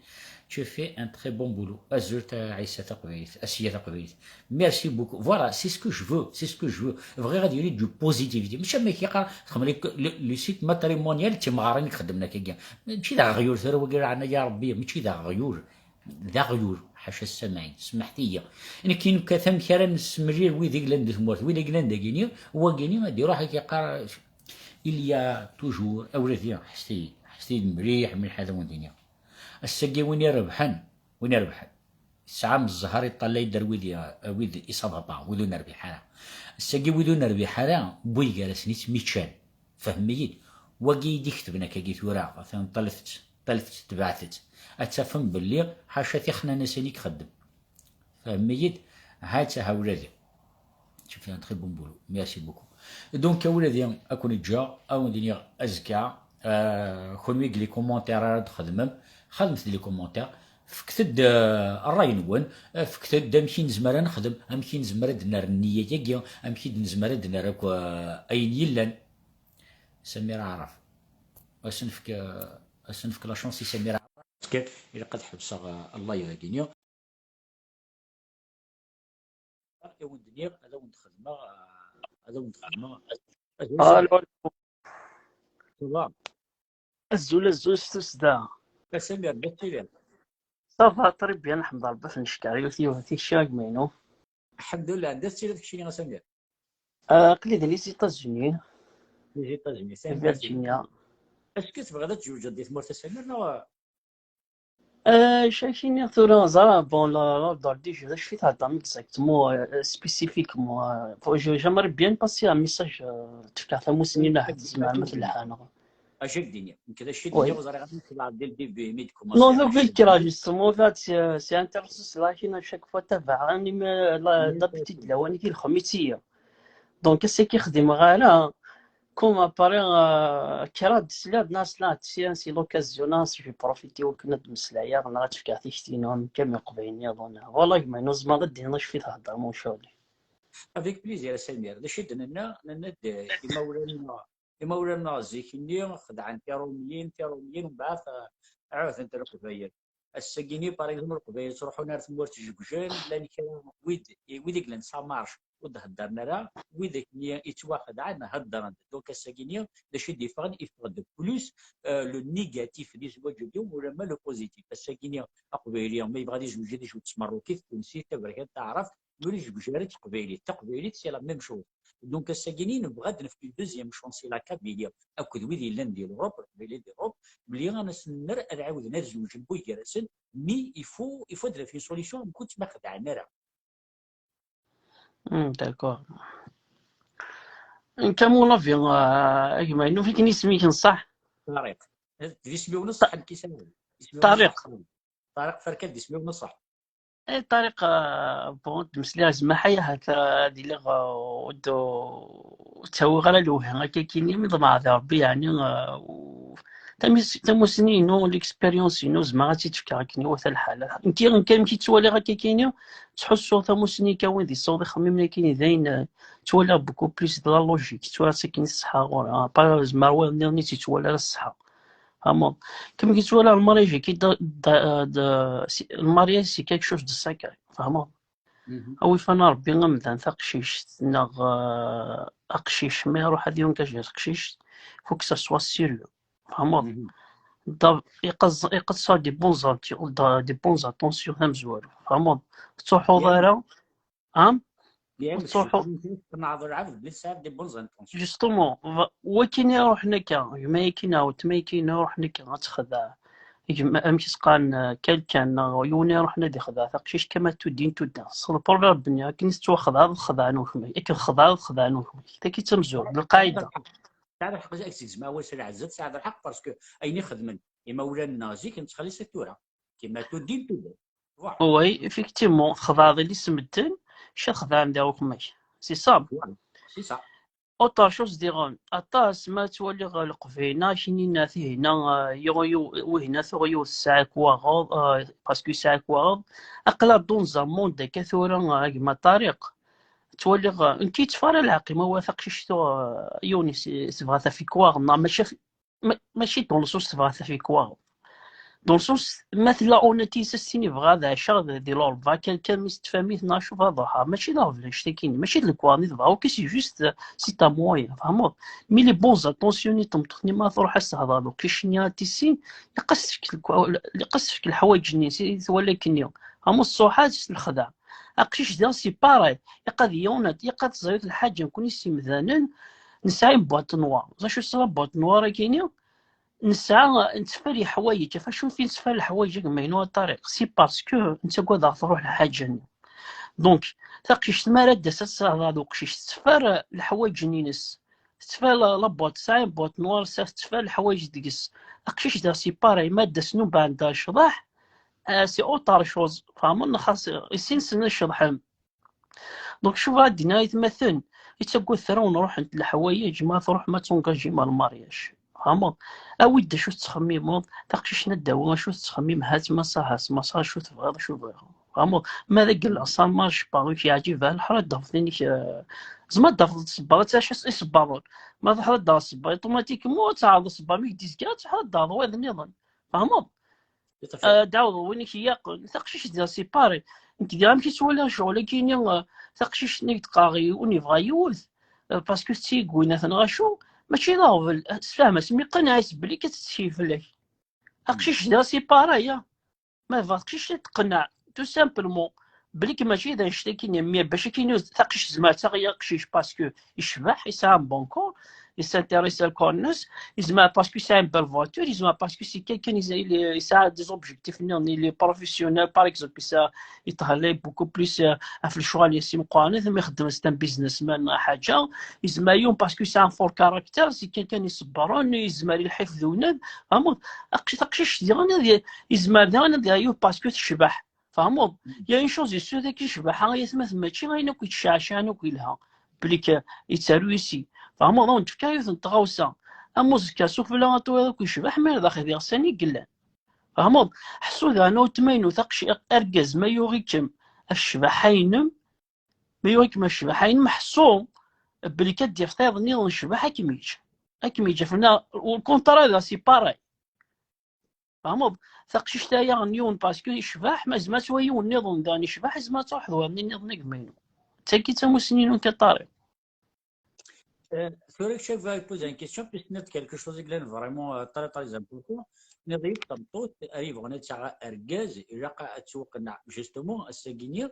tu fais un très bon boulot. Azul a Ɛisa taqbaylit, Asiya taqbaylit. Merci beaucoup. Voilà, c'est ce que je veux, c'est ce que je veux. Bɣiɣ ad yili du positivité. Mačči am akken yeqqar, txemmel le, le site matrimonial, d timɣarin i ixeddmen akkagi. Mačči d aɣyul tura wagi, leɛnaya Rebbi, mačči d aɣyul. D aɣyul, ḥaca ssamɛin, semmḥet-iyi. Nekki nekkat amek ara nessemlil wid i yellan di tmurt, wid i yellan dagini, wagini ad iruḥ ad k-yeqqar, il y a toujours, a wladi, ḥesset-iyi, ḥesset-iyi-d mliḥ, mliḥ ad awen-d-iniɣ. Ass-agi win irebḥen, win irebḥen, tesɛam zzher iṭṭalay-d ar wid i, wid i ça va pas, wid ur nerbiḥ ara. Ass-agi wid ur nerbiḥ ara, wwin gar-asen isem i ččan. Fehmem-iyi-d. Wagi i d-iketben akkagi tura, atan ṭalet-tt, ṭalet-tt, tebɛet-tt. Ad tafem belli ḥaca tixnanasin i ixeddem. Fehmem-iyi-d. Ha-tt-a, ha wladi. Tu fais un très bon boulot. Merci beaucoup. Donc, a wladi, ad ken-ǧǧeɣ, ad wen-d-iniɣ azekka, euh, kenwi deg les commentaires ara d-txedmem, xedmet-d les commentaires, fket-d, euh, ṛṛay-nwen, euh, fket-d amek i nezmer ad nexdem, amek i nezmer ad d-nerr nniya-agi, amek i d-nezmer ad d-nerr akk, euh, ayen yellan. Samir Aɛraf. Ad sen-nefk, euh, ad sen-nefk la chance i Samir Aɛraf. Parce que ilaq ad ḥebseɣ, euh, live-agi-nni. I wen-d-nniɣ, ad awen-d-xedmeɣ, ad awen-d-xedmeɣ. Azul, Allo, ça va? Azul, azul, s tussda. A Samir, d acu tiliḍ? Ça va, très bien, ḥmed Rebbi, ɣef nneckeṛ, yiwet, yiwet, tikci, a gma-inu. Ḥemdullah, anda tettiliḍ keččini, a Samir? Ah, aql-i di les États-Unis. Les États-Unis, di Virginia. Est-ce que tebɣiḍ ad tzewǧeḍ di tmurt, a Samir, neɣ? Euh, cakini tura ẓra, bon, la, l'ordre du jour, d acu i theddṛem exactement, euh, spécifiquement, euh, faut, je, j'aimerais bien passer un message, euh, tefka tamussni neɣ ḥedd tzemrem ad telḥaneɣ. Acu ak-d-iniɣ? Nekk d acu i d-iniɣ, ur ẓriɣ ara ma tebɛeḍ dès le début, imi d-commencer. Non, d acu i d-kkreɣ, justement, là, c'est, c'est intéressant, c'est là, à chaque fois, tabaɛen, imi, la, d'habitude, lawan-agi, lxemmis-iyi. Donc, ass-agi xdimeɣ ara, comme après, euh, kra d-tesliḍ, nas la, tiens, c'est l'occasion, nas, je vais profiter, wakken ad d-meslayeɣ, neɣ ad d-fkeɣ tikti-inu, am, am Iqbayliyen niḍen. Voilà, gma-inu, tzemreḍ ad d-tiniḍ acu i theddṛem, ur cɣel. Avec plaisir, a Samir. D acu i d-nenna? Nenna-d, eh, imawlan-nneɣ, imawlan-nneɣ zik-nni xedɛen Tiṛumiyin, Tiṛumiyin, mbeɛd, eh, ɛuhdent Leqbayel. Ass-agi-nni, par exemple, Leqbayel ttruḥun ar tmurt Jegjan, llan kra wid, wid i yellan sa marche ur d-heddren ara, widak-nni yettwaxedɛen heddren-d. Donc, ass-agi-nni, d acu i d-yeffɣen? Yeffeɣ-d plus, euh, le négatif di zzwaǧ-agi, ulamma le positif. Ass-agi-nni, Aqbayli, ma yebɣa ad izweǧ, ad izweǧ s Tmerrukit, Tunsit, Taberkant, Taɛrabt, ma ur izweǧ ara d Teqbaylit. Taqbaylit, c'est la même chose. Donc, ass-agi-nni, nebɣa ad nefk une deuxième chance i la Kabylie, akked wid yellan di l'Europe, Leqbayli di l'Europe, belli ad asen-nerr ad ɛawden ad zewǧen buygarasen, mais il faut, il faut de la solution, am kuntt ma xedɛen ara. Hmm, d'accord. Nekk, à mon avis, euh, a gma-inu, fik-n isem-ik n ṣṣeḥ? Ṭariq. D isem-iw n ṣṣeḥ, nekk isem-iw. Isem-iw n Ṭariq. Ṣṣeḥ. Ṭariq Ferkal d isem-iw n ṣṣeḥ. Eh, Ṭariq, euh, bon, d-meslayeɣ zmaḥ-aya, ahat, euh, ad iliɣ, euh, ur d-, ur ttawiɣ ara lewhi akka kini, mi ḍemɛeɣ di Rebbi, yeɛni, euh, u-, Tamussni-inu, l'expérience-inu, zemreɣ ad tt-id-fkeɣ akken iwata lḥal. Nekk, nekk amek i ttwaliɣ akka kini, ttḥussuɣ tamussni kan win d yessaweḍ ixemmimen akkin d ayen, eh, ttwaliɣ beaucoup plus de la logique, ttwaliɣ-tt akken i ṣṣeḥḥa ɣur-i. Ah, pas, zemreɣ wayeḍ nniḍen i tt-yettwali ala ṣṣeḥḥa. Tfehmeḍ? Comme i ttwaliɣ le mariage, qui da, da, da, si, le mariage, c'est quelque chose de sacré. Tfehmeḍ? Awi fana Rebbi amdan taqcict neɣ, euh, aqcic, ma iruḥ ad yungaji taqcict, faut que ça soit sérieux. Tfehmeḍ? Iqeẓ-, iqeẓ ça des bons atti-, des bons attentions tamezwarut. Tfehmeḍ? Ur tettruḥuḍ ara. Am? Ur tettruḥuḍ. Justement, wakini iruḥen akka, gma-yakini, weltma-yakini iruḥen akka ad texdeɛ. Gma, amek i s-qqaren, euh, quelqu'un, neɣ yiwen iruḥen ad ixdeɛ taqcict, kama tuddin tudda. S le proverbe-nni, akken i tettwaxedɛeḍ, xedɛen wakma-k. Akken txedɛeḍ, xedɛen wakma-k. Taki d tamezwarut, d lqaɛida. Tesɛiḍ lḥeqq, ad k-zegzem awal, a Lɛezza, tesɛiḍ lḥeqq, parce que ayen i xedmen imawlan-nneɣ zik, nettxelliṣ-it tura. Kima tuddin tudda. Oui, effectivement, txedɛeḍ iles medden, maca xedɛen daɣ wakma-k. C'est ça. Voilà, c'est ça. Autre chose diɣen, aṭas ma ttwaliɣ leqbayel-a, kinin tihina, euh, yuɣ-, yuɣ-, wihina tuɣ yiwet tesɛa akk waɣeḍ, euh, parce que yesɛa akk waɣeḍ, aql-aɣ dans un monde akka tura, euh, a gma Ṭariq, ttwaliɣ, euh, nekk yettfara lɛeql, ma wa taqcict tuɣ, euh, yiwen is-, tebɣa taf-ik waɣeḍ, neɣ maca f-, ma-, mačči dans le sens tebɣa taf-ik waɣeḍ. Dans le sens, ma tella honnête-is, as-tini bɣa ad ɛiceɣ di, di l'Europe, bɣa kan, kan mi s-tfahmit neɣ acu bɣa ad ruḥeɣ. Mačči d aɣbel annect-agi-nni, mačči d lekwaɣeḍ i tebɣa, ok, c'est juste, c'est un moyen, tfehmeḍ? Mais les bons attentions i tmeṭṭut-nni ma truḥ ad s-tehder d uqcic-nni ad tissin, ilaq ad s-tefk lekwa-, ilaq ad s-tefk leḥwayeǧ-nni, si twala akkenni. Tfehmeḍ? Ṣṣuḥa s lexdeɛ. Aqcic diɣ c'est pareil, ilaq ad yunat, ilaq ad teẓriḍ lḥaǧa nekkni s imdanen, nesɛa une boîte noire. D acu tesɛa boîte noire-agi-nni? Nesɛa, netteffer leḥwayeǧ, ɣef acu i netteffer leḥwayeǧ, a gma-inu a Ṭariq? C'est parce que nettagad ad truḥ lḥaǧa-nni. Donc, taqcict mi ara d-tas ad tehder d uqcic, tetteffer leḥwayeǧ-nni-ines. Tetteffer la, la boîte, tesɛa une boîte noire, sa tetteffer leḥwayeǧ deg-s. Aqcic da, c'est pareil, ma d-asen umbeɛd ad yecḍeḥ, euh, c'est autre chose. Tfehmeḍ? Neɣ xas, issin-sen ad ceḍḥen. Donc, cuf ad d-iniɣ aytmaten, yettagad fell-awen ruḥent leḥwayeǧ, ma truḥem ad tengajim ar lmaryaj. Tfehmeḍ? Awi-d acu tettxemmimeḍ, taqcict n ddaw, acu tettxemmim, ha-tt ma ṣaḥa, ma ṣaḥa, acu tebɣiḍ, acu bɣiɣ. Tfehmeḍ? Ma d agella, ça ne marche pas, ur k-yeɛǧib ara, leḥra ad d-tafeḍ inek, euh, tzemreḍ ad d-tafeḍ ssebba, ad tɛic isebbaḍen. Ma truḥeḍ ad d-taɣeḍ ssebba, automatiquement ad tɛerḍeḍ ssebba, mi k-d-izga, ad truḥeḍ ad d-taɣeḍ wayeḍ nniḍen. Tfehmeḍ? Tout à fait. Euh, d-awḍeḍ win i k-ilaqen. Taqcict da, c'est pareil. Nekk diɣ amek i ttwaliɣ ccɣel-agi-nni, euh, taqcict-nni i d-qqareɣ i win yebɣa yiwet, euh, parce que d tiyegwinat neɣ acu, mačči d aɣbel. Euh, tessefhem-as, mi qenɛeɣ-as belli kan ad tettkel fell-ak. Aqcic da, c'est pareil, hein. Ma tebɣa taqcict ad tqenneɛ, tout simplement, belli kan mačči d annect-agi-nni, mais bac akin taqcict tezmer ad taɣ i aqcic parce que yecbeḥ, yesɛa un bon corps, il s'intéresse à le corps-nnes, yezmer parce que yesɛa une belle voiture, yezmer parce que c'est quelqu'un, il, il, yesɛa des objectifs nniḍen, il est professionnel, par exemple, yesɛa, yethelay beaucoup plus, euh, ɣef lecɣal-is imeqqranen, ma ixeddem, c'est un businessman neɣ ḥaǧa, yezmer yiwen parce que yesɛa un fort caractère, c'est quelqu'un iṣebbren, yezmer i lḥif d unad, tfehmeḍ? Aqci-, taqcict diɣen ad y-, yezmer diɣen ad yaɣ yiwet parce que tecbeḥ. Tfehmeḍ? Il y a une chose est sûre, dagi ccbaḥa ay atmaten mačči ayen akk yettceɛciɛen akk yelha. Belli k-, yettaru yis-i. Tfehmeḍ? Ad wen-d-fkeɣ yiwet n tɣawsa. Am uzekka sufella ad twayeḍ akk yecbeḥ, ma d axi d iɣsan i yellan. Tfehmeḍ? Ḥṣu daɣen a weltma-inu taqci-, argaz ma yuɣ-ikem ɣef ccbaḥa-inem, ma yuɣ-ikem ɣef ccbaḥa-inem, ḥṣu belli ad d-yaf tayeḍ nniḍen n ccbaḥ ad kem-yeǧǧ. Ad kem-yeǧǧ. Ɣef-, le contraire, c'est pareil. Tfehmeḍ? Taqcict-aya n yiwen parce que yecbeḥ, ma yezmer ad twayeḍ yiwen nniḍen daɣen yecbeḥ, yezmer ad truḥeḍ ɣer nniḍen a gma-inu. D tagi d tamussni-inu kan, Ṭariq. Euh, tura, je vais poser une question, puisque c'est quelque chose qui est vraiment, euh, très, très important. Tenniḍ-iyi-d tameṭṭut ara yebɣun ad taɣ argaz, ilaq ad tettwaqenneɛ. Justement, ass-agi-nni,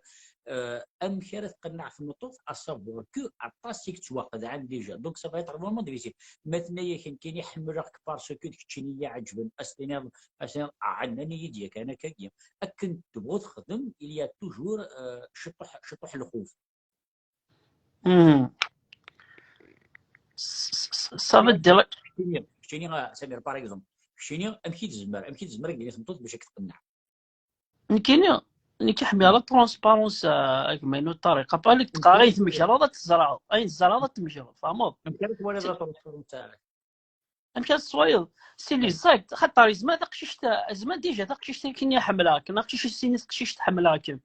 euh, amek ara tqenneɛ tmeṭṭut, à savoir que aṭas i yettwaxedɛen déjà. Donc, ça va être vraiment difficile. Ma tenna-yak nekkini ḥemmleɣ-k parce que d keččini i yi-iɛeǧben, ad s-tiniḍ, ad s-tiniḍ, ah, nnan-iyi-d yakan akkagi. Akken tebɣu texdem, il y a toujours, euh, ciṭuḥ, ciṭuḥ lxuf. Hmm. S-, s-, s-, ça veut dire... Keččini, keččini, ah, Samir, par exemple, keččini, amek i tezmer, amek i tezmer akken i tmeṭṭut bac ad k-tqenneɛ? Nekkini, nekk ḥemmleɣ la transparence, ah, a gma-inu Ṭariq. Apa, nekk teqqar ayen tmegreḍ ad teẓreḍ, ayen tzerɛeḍ ad tmegreḍ, tfehmeḍ? Amek ara twaliḍ la transparence? Amek ara teswayeḍ? C'est les actes. Xaṭer yezmer taqcict, yezmer déjà taqcict akken i ḥemmleɣ-kem, aqcic yessin taqcict ḥemmleɣ-kem.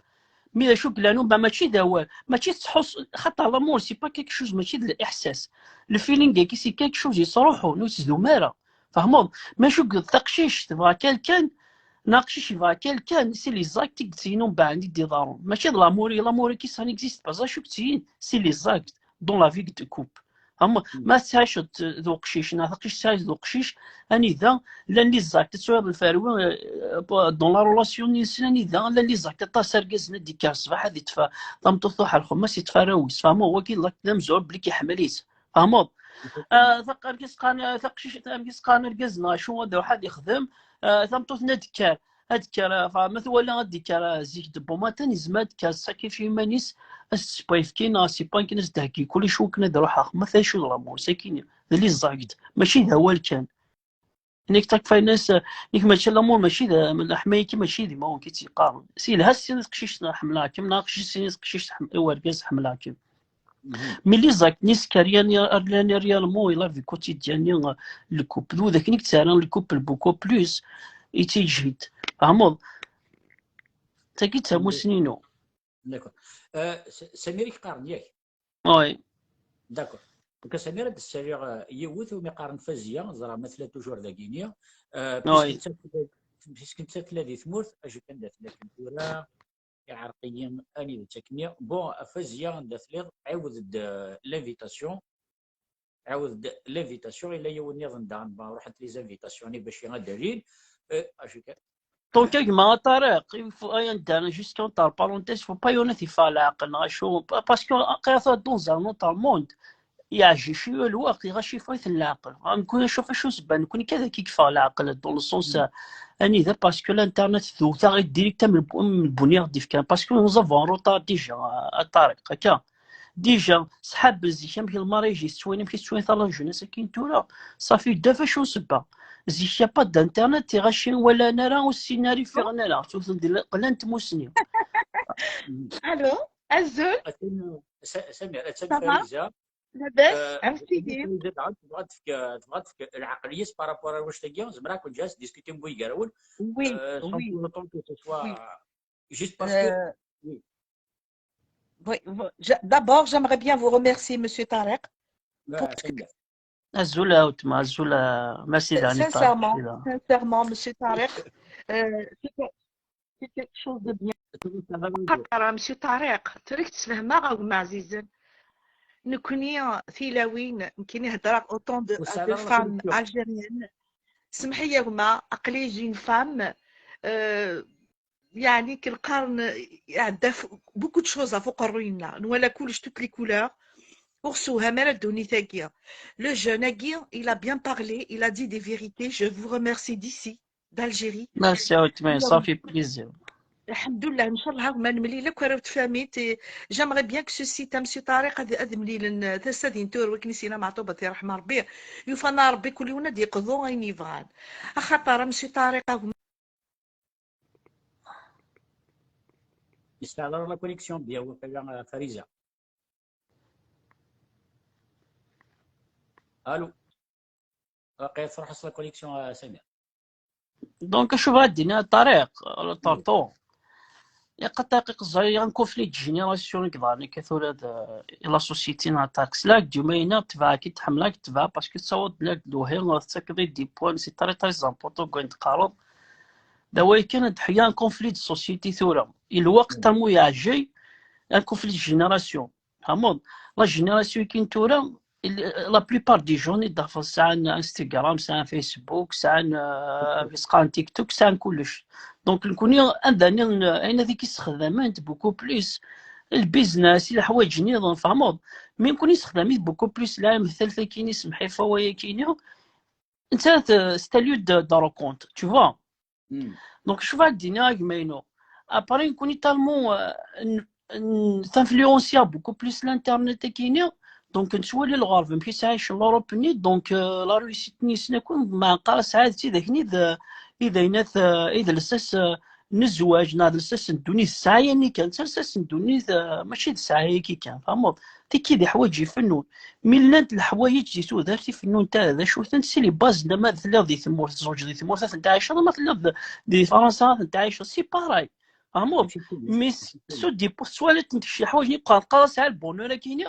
Mi d acu yellan, umbeɛd mačči d awal, mačči tettḥus, xaṭer l'amour, c'est pas quelque chose, mačči d l'iḥsas. Le feeling-agi, c'est quelque chose yettruḥun, ur yettdum ara. Fehmeḍ? Ma acu taqcict tebɣa quelqu'un, neɣ aqcic yebɣa quelqu'un, c'est les actes i yettinin umbeɛd i d-iḍerrun. Mačči d l'amour, l'amour-agi, ça n'existe pas. Acu yettinin? C'est les actes dans la vie de couple. Fehmeḍ? Ma tettɛiceḍ d uqcic, neɣ taqcict tettɛic d uqcic, anida llan les actes, ad turiḍ lferwi, euh, dans la relation-nsen, anida llan les actes, aṭas argazen ad d-yekker ṣṣbeḥ ad yeṭṭef tameṭṭut truḥ ar lxemma, ad yeṭṭef arraw-is. Fehmeḍ? Wagi d l'acte d amezwaru belli k-iḥemmel-it. Fehmeḍ? Ah, taq-, amek i s-qqaren, ah, taqcict, amek i s-qqaren argaz neɣ acu ad iruḥ ad ixdem, ah, tameṭṭut-nni ad d-tekker, ad d-tekker, ah, fa-, ma twala ad d-tekker, ah, zik de bon matin, yezmer ad d-tekker, tessakifi iman-is, ad s-tesseww ayefki neɣ c'est pas akken ad s-d-theggi kullec wakken ad ruḥeɣ. Ma t-, acu d l'amour, sakkin, d les actes, mačči d awal kan. Nek tak finance, nek mačči l'amour, mačči d, leḥmaya-agi mačči d imawen ki tt-yeqqaren. Si lha ssini teqcict ḥemmleɣ-kem, neɣ aqcic ssini teqcict ḥem-, i urgaz ḥemmleɣ-kem. Mais les actes-nni, c'est que rien, rien, rien, réellement, i la vie quotidienne, euh, le couple. D wid akken i yettarran le couple beaucoup plus, i tt-iǧhid. Fehmeḍ? Tagi d tamussni-inu. D'accord. Euh, S-, Samir i k-qqaren, yak? Oui. D'accord. Donc, Samir, ad d-ssaliɣ, euh, yiwet umi qqaren Fazia, ẓriɣ ma tella toujours dagini. Euh, oui. Puisque nettat tella, puisque nettat tella di tmurt, acu kan da tella kan tura, iɛreq-iyi anida-tt akkenni. Bon, a Fazia, anda telliḍ, ɛiwed-d, euh, l'invitation. Ɛiwed-d l'invitation, yella yiwen niḍen daɣen, bon, ruḥent les invitations-nni bac ad d-alin. Euh, acu kan. Donc, a gma a Tariq, il faut, ayen d-, juste entre parenthèses, faut pas yunef yeffeɣ leɛqel, neɣ acu, pa-, parce que aql-aɣ dans un autre monde, yeɛjel-iyi lweqt, iɣac yeffeɣ-iten leɛqel. Nekkni, acu, acu sebba, nekkni kan ad k-yeffeɣ leɛqel, dans le sens, euh, anida, parce que l'internet tewwet-aɣ-id direct am lbu-, am lbuni i ɣ-d-ifkan, parce que nous avons un retard déjà, euh, a Tariq, akka. Déjà, sḥaben zik, amek lmariǧ i s-ttwalin, amek i s-ttwalin la jeunesse akkin tura, ça fait deux fois acu n sebba. Zik, y a pas d'internet, iɣaci walan ara, ur ssinen ara, ifiɣen ara, ttuten di qqlen tmusni. Allô, azul. Atan, Sa-, Samir, atan Fariza. Labas, euh, amek tigi? Fariza daɣen tebɣa ad tefk, tebɣa ad tefk lɛeqliya-s par rapport ar wannect-agi, zemreɣ ad ken-ǧǧeɣ ad diskutin bu yigrawen. Oui, euh, sans pour autant que ce soit, oui, juste parce que, euh, oui. Oui, vo-, je-, d'abord, j'aimerais bien vous remercier, Monsieur Tarek, pour ce que... Azul a weltma, azul a, merci, euh, Dani, sincèrement, Tarek, sincèrement, Monsieur Tarek, euh, c'est que-, c'est quelque chose de bien. Xaṭer, Monsieur Tarek, tura tesfehmeɣ a gma ɛzizen. Nekkni, tilawin, nekkini heddreɣ autant de, de femmes algériennes. Semḥ-iyi a gma, aql-i j'ai une femme, euh, يعني كي القرن يعدى ف-، beaucoup de choses ɣef uqerruy-nneɣ. نوالا كلش toutes les couleurs. Ur ssewham ara ddunit-agi. Le jeune-agi, il a bien parlé, il a dit des vérités. Je vous remercie d'ici, d'Algérie. Merci à toi, ça fait plaisir. الحمد لله، إن شاء الله ما نمليل أكو راهو تفهميت. J'aimerais bien que ce site, monsieur طارق، هذا، هذا مليل، هذا سادين تور وكني سينا معطوبة يرحم ربي. يوفانا ربي كل يوم دي يقضوا غين يبغان. أخطر monsieur طارق، يستعمل la connexion ديالو وقيلا فريزة. ألو. وقيلا تروح la connexion، آه، سمير. Donc شوف غادينا طريق، طرطو. يا قطاقي قزاي، غنكون في ليد جينيراسيون كضاني كثورة د-، إلا سوسيتي نا تاكس. لا ديما ينا تبع كي تحملك تبع، باسكو تصور بلاد دوهي، تاكدي دي بوان، سي تري تري زامبورطون كوين تقارض. دا وي كان تحيا ان كونفلي دو سوسيتي ثورة. الوقت تمو يعجي، ان كونفلي دو جينيراسيون. فهمت؟ لا جينيراسيون كاين ثورة، ال-، la plupart des gens يدخل ساعة انستغرام، ساعة فيسبوك، ساعة، آه، سقان تيك توك، ساعة كلش. Donc نكوني عندنا ن-، عين هذيك يستخدمنت beaucoup plus البيزنس، الحوايج نيضا، فهمت؟ مي نكون يستخدمي beaucoup plus العالم الثالثة كيني سمحي فوايا كيني. انت ت-، c'est à lui de, de rencontre, tu vois. Donc شوف هاد الدنيا كيما ينو. Après نكوني tellement, euh, ن-، ن-، تنفلونسيا beaucoup plus l'internet كيني. Donc نتولي الغرب مشي سعيش l'Europe ني. Donc, euh, la réussite ني سنكون مع قرا سعادتي ذاك ني ذ-، إذا ينات، آه، إذا لساس، آه، نزواج نا لساس ندوني السعي ني كان لساس ندوني ذ-، ماشي السعي كي كان، فهمت؟ Ikki d iḥwaǧ ifennun. Mi llant leḥwayeǧ di tudert ifennun tara d acu-tent, si les bases, ama telliḍ di tmurt, tezweǧ di tmurt, ad tent-tɛiceḍ, ama telliḍ di Fransa, ad tent-tɛiceḍ, c'est pareil. Tfehmeḍ? Mi s-, sud di tettwaliḍ-tent kečč leḥwayeǧ-nni, teqqar, teqqar-as, "Ah, le bonheur akini,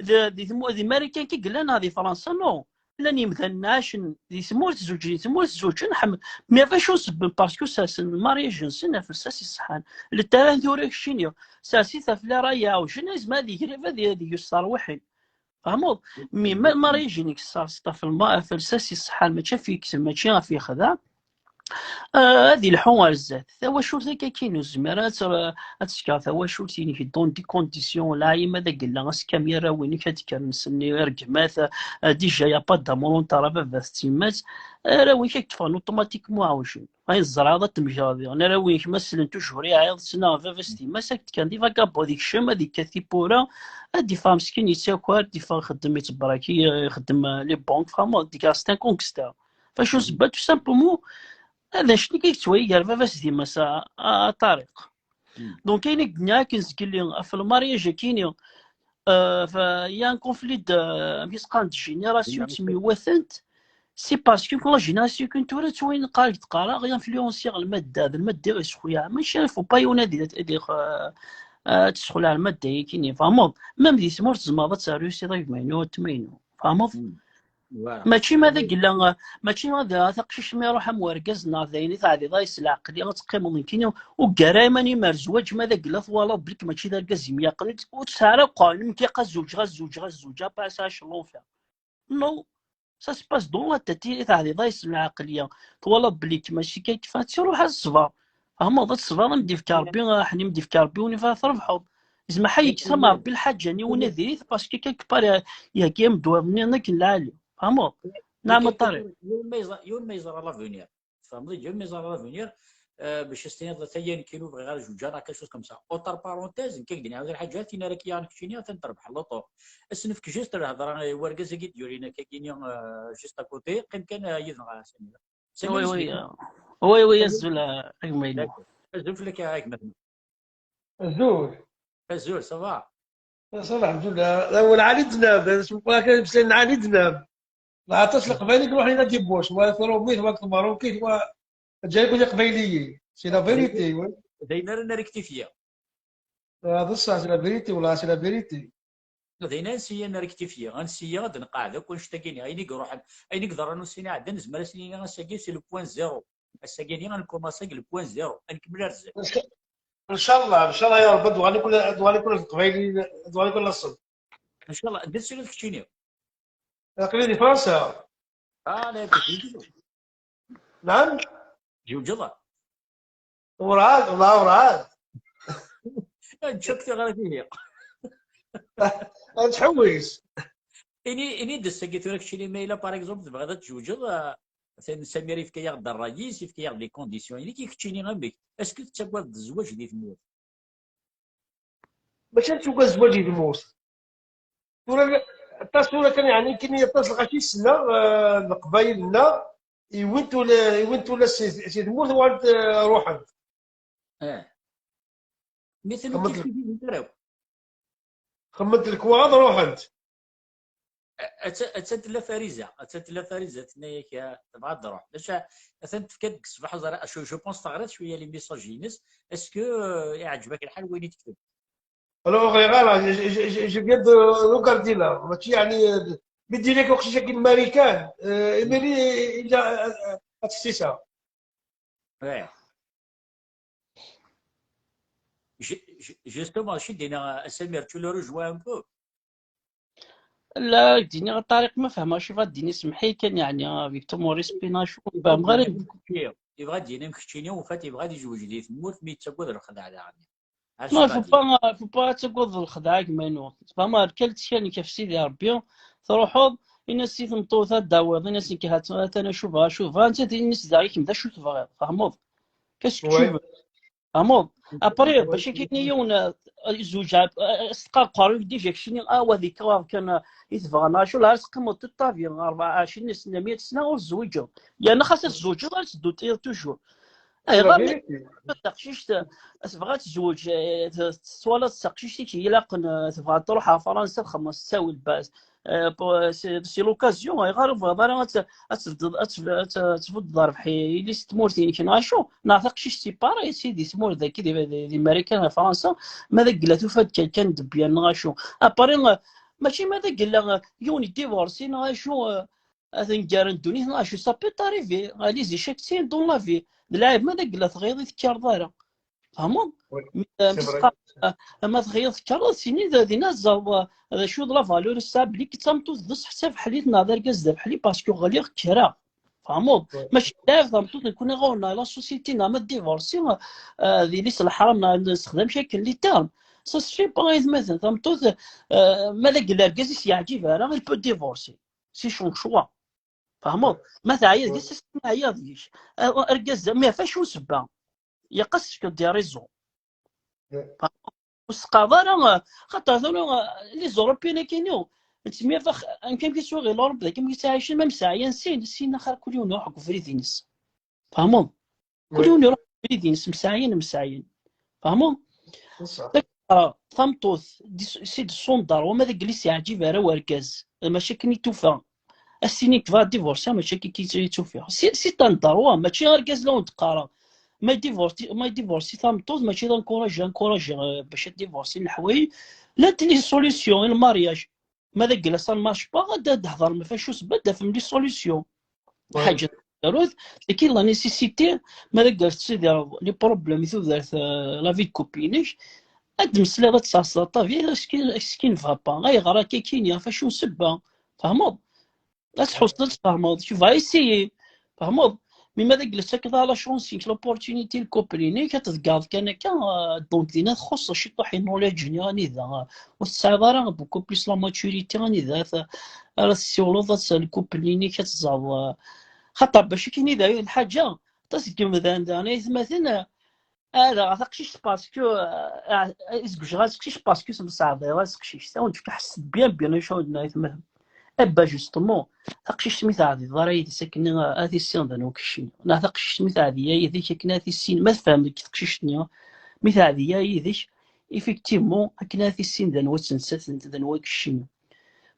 di, di tmu-, di Marikan kan i yellan, neɣ di Fransa, non." Llan yimdanen ɛacen di tmurt, zewǧen di tmurt, zewǧen, ḥem-, mais ɣef acu sebben? Parce que ça, c'est le mariage-nsen, ɣef lsas iṣeḥḥan. Le terrain tura keččini, sers-it ɣef les rails iɛewjen, yezmer ad yegrib, ad, ad yeg s terwiḥin. Tfehmeḍ? Mi ma le mariage-inek tesserseḍ ɣef lma-, ɣef lsas iṣeḥḥan, mačči ɣef yekseb, mačči ɣef yexdam, ah, ad ilḥu ar zdat. Tawacult akka kinu, tzemir ad ter-, ad tesker tawacult-inek dans des conditions, la, ma d agella, ass kamel arraw-inek ad d-kkren s-nni, rregmat, ah, déjà, y a pas d'amour entre baba d tyemmat, arraw-inek ad k-ffɣen automatiquement ɛewjen. Ayen tzerɛeḍ ad temgerḍ diɣen, arraw-inek ma slen toujours i ɛiḍ, ssneɣ baba-s d yemma-s, ad k-d-kkren d vagabond, ad ikcem, ad ikkat tiwwura, ad d-iffeɣ meskin yettaker, ad d-iffeɣ ixeddem, yettebrak, ixeddem, ah, les banques, tfehmeḍ, ad d-ikker, c'est un gangster. Facu sebba, tout simplement, ad anect-nni i yettwali gar baba-s d yemma-s, a, a, a Ṭariq. Donc, ayen i d-nniɣ akken zgelli, ɣef le mariage akini, euh, fa-, il y a un conflit de, amek i s-qqaren, de génération, ttemyewwatent. C'est parce que la génération kan tura ttwayen qqar-, qqareɣ, influencé ɣer lmadda, d lmadda i yessexlaɛen. Mačči, faut pas yiwen ad, ad, ad, euh, ad tessexlaɛ lmadda-yakini, tfehmeḍ? Même di tmurt tzemreḍ ad terrusiḍ agma-inu, atma-inu, tfehmeḍ? Mačči ma d agella, mačči ma d taqcict ma iruḥ am urgaz neɣ d ayen i teɛdiḍ ay s leɛqel-i ad teqqimeḍ nekkini, ur ggar ara iman-im ar zzwaǧ ma d agella twalaḍ belli mačči d argaz yemyaqen, ur tesɛi ara qqaren mkiq ad zewǧeɣ, ad zewǧeɣ, ad zewǧeɣ, après ça je l'enfer. Non, ça se passe dans la tête, i teɛdiḍ ay s leɛqel-i, twalaḍ belli mačči kan kif ad tiruḥ ad ṣṣber. Tfehmeḍ, ad ṣṣber, am d-ifka Rebbi, aḥnin am d-ifka Rebbi, win ifa trebḥeḍ. Izmer ḥa yekkes am Rebbi lḥaǧa-nni win ad diri-t, parce que quelque part, ya-, yagi am ddwa-nni akken lɛali. Tfehmeḍ? Naɛam a Ṭariq. Yiwen ma yeẓra, yiwen ma yeẓra l'avenir. Tfehmeḍ? Yiwen ma yeẓra l'avenir, euh, bac as-tiniḍ ata yan kinu bɣiɣ ara zewǧeɣ, quelque chose comme ça. Entre parenthèses, nekk ak-d-nɛawed lḥaǧa, tin ara k-yaɣen keččini, atan terbeḥ luṭu. Ad s-nefk juste lhedra i wergaz-agi d-yurin akkagini, euh, juste à côté, qqim kan, euh, yid-neɣ a Samir. Oui, oui, euh, oui, oui, azul, euh, a gma-inu. D'accord. Azul fell-ak a gma-tneɣ. Azul. Azul, ça va? Ça va, الحمد لله. Awal ɛali ddnab, amek ara imeslayen ɛali ddnab. Aṭas n Leqbayel i iruḥen la débauche, wa tirumit, wa tmeṛṛukit, wa ǧǧan akk Iqbayliyen. C'est la vérité, oui. D ayen ara nrektifyi. Ah, d ṣṣeḥ, c'est la vérité, والله, c'est la vérité. D ayen ansi ad nrektifyi, ansi ad nqeɛɛed akk annect-agi-nni, ayen i iruḥen, ayen i iḍerran ussan iɛeddan, nezmer ad s-nini ass-agi c'est le point zéro. Ass-agi-nni ad nkumaṣi deg le point zéro, ad nkemmel ar zdat. Ncallah, ncallah ya Rebbi, ad uɣalen kul, ad uɣalen kul Leqbayel, ad uɣalen kul laṣel. Ncallah, anda tesliḍ keččini? Aql-i di Fransa. Ah, la, tezweǧeḍ? Naɛam? Tezweǧeḍ? Werɛad, werɛad, werɛad. Ad tcak tiɣra tihi. Ad tḥewwes. Ini, ini-d ass-agi tura keččini ma yella, par exemple, tebɣiḍ ad tezweǧeḍ, ah, atan Samir yefka-yaɣ-d ṛṛay-is, yefka-yaɣ-d les conditions. Ini-k keččini amek? Est-ce que tettagadeḍ zzwaǧ di tmurt? Mačči ad tugad zzwaǧ di tmurt. Tura, aṭas tura kan, yeɛni, kini aṭas lɣaci ssneɣ, eh, Leqbayel-nneɣ, iwin-t ula, iwin-t ula si, si tmurt, uɣalent, eh, ruḥent. Eh. Nitni ur k-id-ttwalin ara akk. Xemmement lekwaɣeḍ, ruḥent. Atta, atta tella Fariza, atta tella Fariza tenna-yak, eh, tebɣa ad d-truḥ. Maca atan tefka-d deg ṣṣbeḥ, ẓer, je, je pense teɣriḍ cwiya les messages-ines. Est-ce que, euh, iɛǧeb-ak lḥal wayen i tekteb? Alors, ɣriɣ ara, je, je, je, je viens de regarder là. Mačči, yeɛni, mi d-yenna-k uqcic-agi n Marikan, euh, imir-nni, illa, euh, euh, ad teksisa. Ouais. Ju-, ju-, justement, acu d-yenna, a Samir, tu le rejoins un peu? La, d-iniɣ a Ṭariq, ma fehmeɣ acu bɣa d-ini, semmeḥ-iyi kan, yeɛni, avec tout mon respect, neɣ acu, ur fehmeɣ ara. Yebɣa ad d-yini keččini, en fait, yebɣa ad yezweǧ di tmurt, mi yettagad lexdeɛ daɣen. Non, faut pas, faut pas ad tagadeḍ lexdeɛ, a gma-inu. Tfehmeḍ, rkal ttkan-ik ɣef Sidi Ṛebbi, truḥeḍ, ini-as i tmeṭṭut ad d-tawiḍ, ini-as nekk hat-, atan acu bɣa, acu bɣa, netta ad ini-as daɣ i kemm d acu tebɣiḍ, tfehmeḍ? Qu'est-ce que tu veux? Tfehmeḍ? Après, bac ad k-yini yiwen, eh, yezweǧ, eh, s tqerqer, déjà keččini, ah, wa d ikkaw kan, eh, i tebɣa, neɣ acu, la, teqqimeḍ toute ta vie, rebɛa ɛecrin sna, meyya sna, ur tezwiǧeḍ. Yerna xas ad tezweǧeḍ, ad tedduḍ toujours. Ayɣer taqcict tebɣa ad tezweǧ, eh, t-, twalaḍ taqcict i k-ilaqen, eh, tebɣa ad truḥ ɣer Fransa, txemmeḍ s ttawil, bas. Eh, po-, c'est, c'est l'occasion, ayɣer ur tebɣiḍ ara ad t-, ad tebded, ad teb-, ad t-, ad tbuddeḍ rrbeḥ i, i, si tmurt-inek, neɣ acu? Neɣ taqcict, c'est pareil, si di tmurt dagi, di, di, di Marikan, ɣer Fransa, ma d agella tufa-d kan, kan ddebyan, neɣ acu? Après, eh, mačči ma d agella, eh, yiwen yeddivorsi, neɣ acu, eh, ad ten-garen ddunit, neɣ acu, ça peut arriver, les échecs, c'est dans la vie. D lɛib ma d agella tɣiḍ i tekkareḍ ara. Tfehmeḍ? Mi, eh, mi teqqar, eh, ma tɣiḍ tekkareḍ, tini d, dinna tẓerreḍ, eh, d acu d la valeur, ssa, belli d tameṭṭut d ṣṣeḥ d tabeḥlit neɣ d argaz d abeḥli, parce que ɣliɣ kkreɣ. Tfehmeḍ? Mačči d lɛib tameṭṭut, nekkni ɣur-neɣ la société neɣ ma divorci, eh, d yelli-s n leḥram neɣ nessexdam akken les termes. Ça se fait pas, aytmaten, tameṭṭut, eh, ma d agella argaz i s-yeɛǧib ara, il peut divorcer. C'est son choix. Tfehmeḍ? Ma teɛya deg-s, ass-nni ɛyiɣ deg-k. A-, argaz, mais ɣef acu ssebba? Yeqqas-d des raisons. Ur s-teqqareḍ ara, xaṭer tura, les Européens akkin-inu, nettemyafax, amek, amek i ttwaɣ i l'Europe dagi, amek i ttɛicen, ma mseɛyan sin, sin axir kul yiwen iruḥ deg ubrid-ines. Tfehmeḍ? Kul yiwen iruḥ deg ubrid-ines, mseɛyan, mseɛyan. Tfehmeḍ? Ah, tameṭṭut, di s-, si d ṣṣundar, wama d agella i s-yeɛǧib ara wergaz, mačči akken i tufa. As-tini tebɣa divorce, mačči akken i tt-, i tt-ufiɣ. Si, si tandarwa, mačči argaz la wen-d-qqareɣ. Ma divorce, ma divorce tameṭṭut, mačči d encourage, encourage, eh, bac ad divorce leḥwayeǧ. Llant les solutions, le mariage. Ma d agella ça ne marche pas, ad d-hedrem ɣef acu sebba, ad d-tafem les solutions. Lḥaǧa tarut, c'est que la nécessité, ma d agella tettidireḍ les problèmes i tudert, eh, la vie de couple-inek, ad d-temmeslayeḍ, ad tesɛedseḍ ṭṭabiɛ, est-ce qui, est-ce qui ne va pas? Ayɣer akka kini, ɣef acu sebba? Tfehmeḍ? Ad tḥusseḍ ad tfehmeḍ, tu vas essayer. Tfehmeḍ? Mi ma d agella tettakeḍ la chance-ik, l'opportunité, le couple-inek, ad tḍeggreḍ kan akka, eh, donc dinna txuṣṣeḍ ciṭuḥ i knowledge-nni anida, eh, ur tesɛiḍ ara beaucoup plus la maturité anida t-, ara tessiwleḍ ad le couple-inek ad teẓẓaḍ, eh, xaṭer bac akken i d lḥaǧa, taseggem dan, dan aytmaten, eh, Ah, dɣa taqcict parce que, ah, ah, i zewǧeɣ taqcict parce que temseɛdiḍ taqcict. Ad wen-d-fkeɣ ḥesset bien, bien acu i d-tenna aytmaten. Eh ben, justement, taqcict mi teɛdiḍ ara yid-s akken, ah, ad tissineḍ anwa keččini. Neɣ taqcict mi teɛdi-ya yid-k akken ad tissin, ma tfehmeḍ deg teqcict-nni, mi teɛdi-ya yid-k, effectivement, akken ad tissin d anwa-tt nettat, d anwa keččini.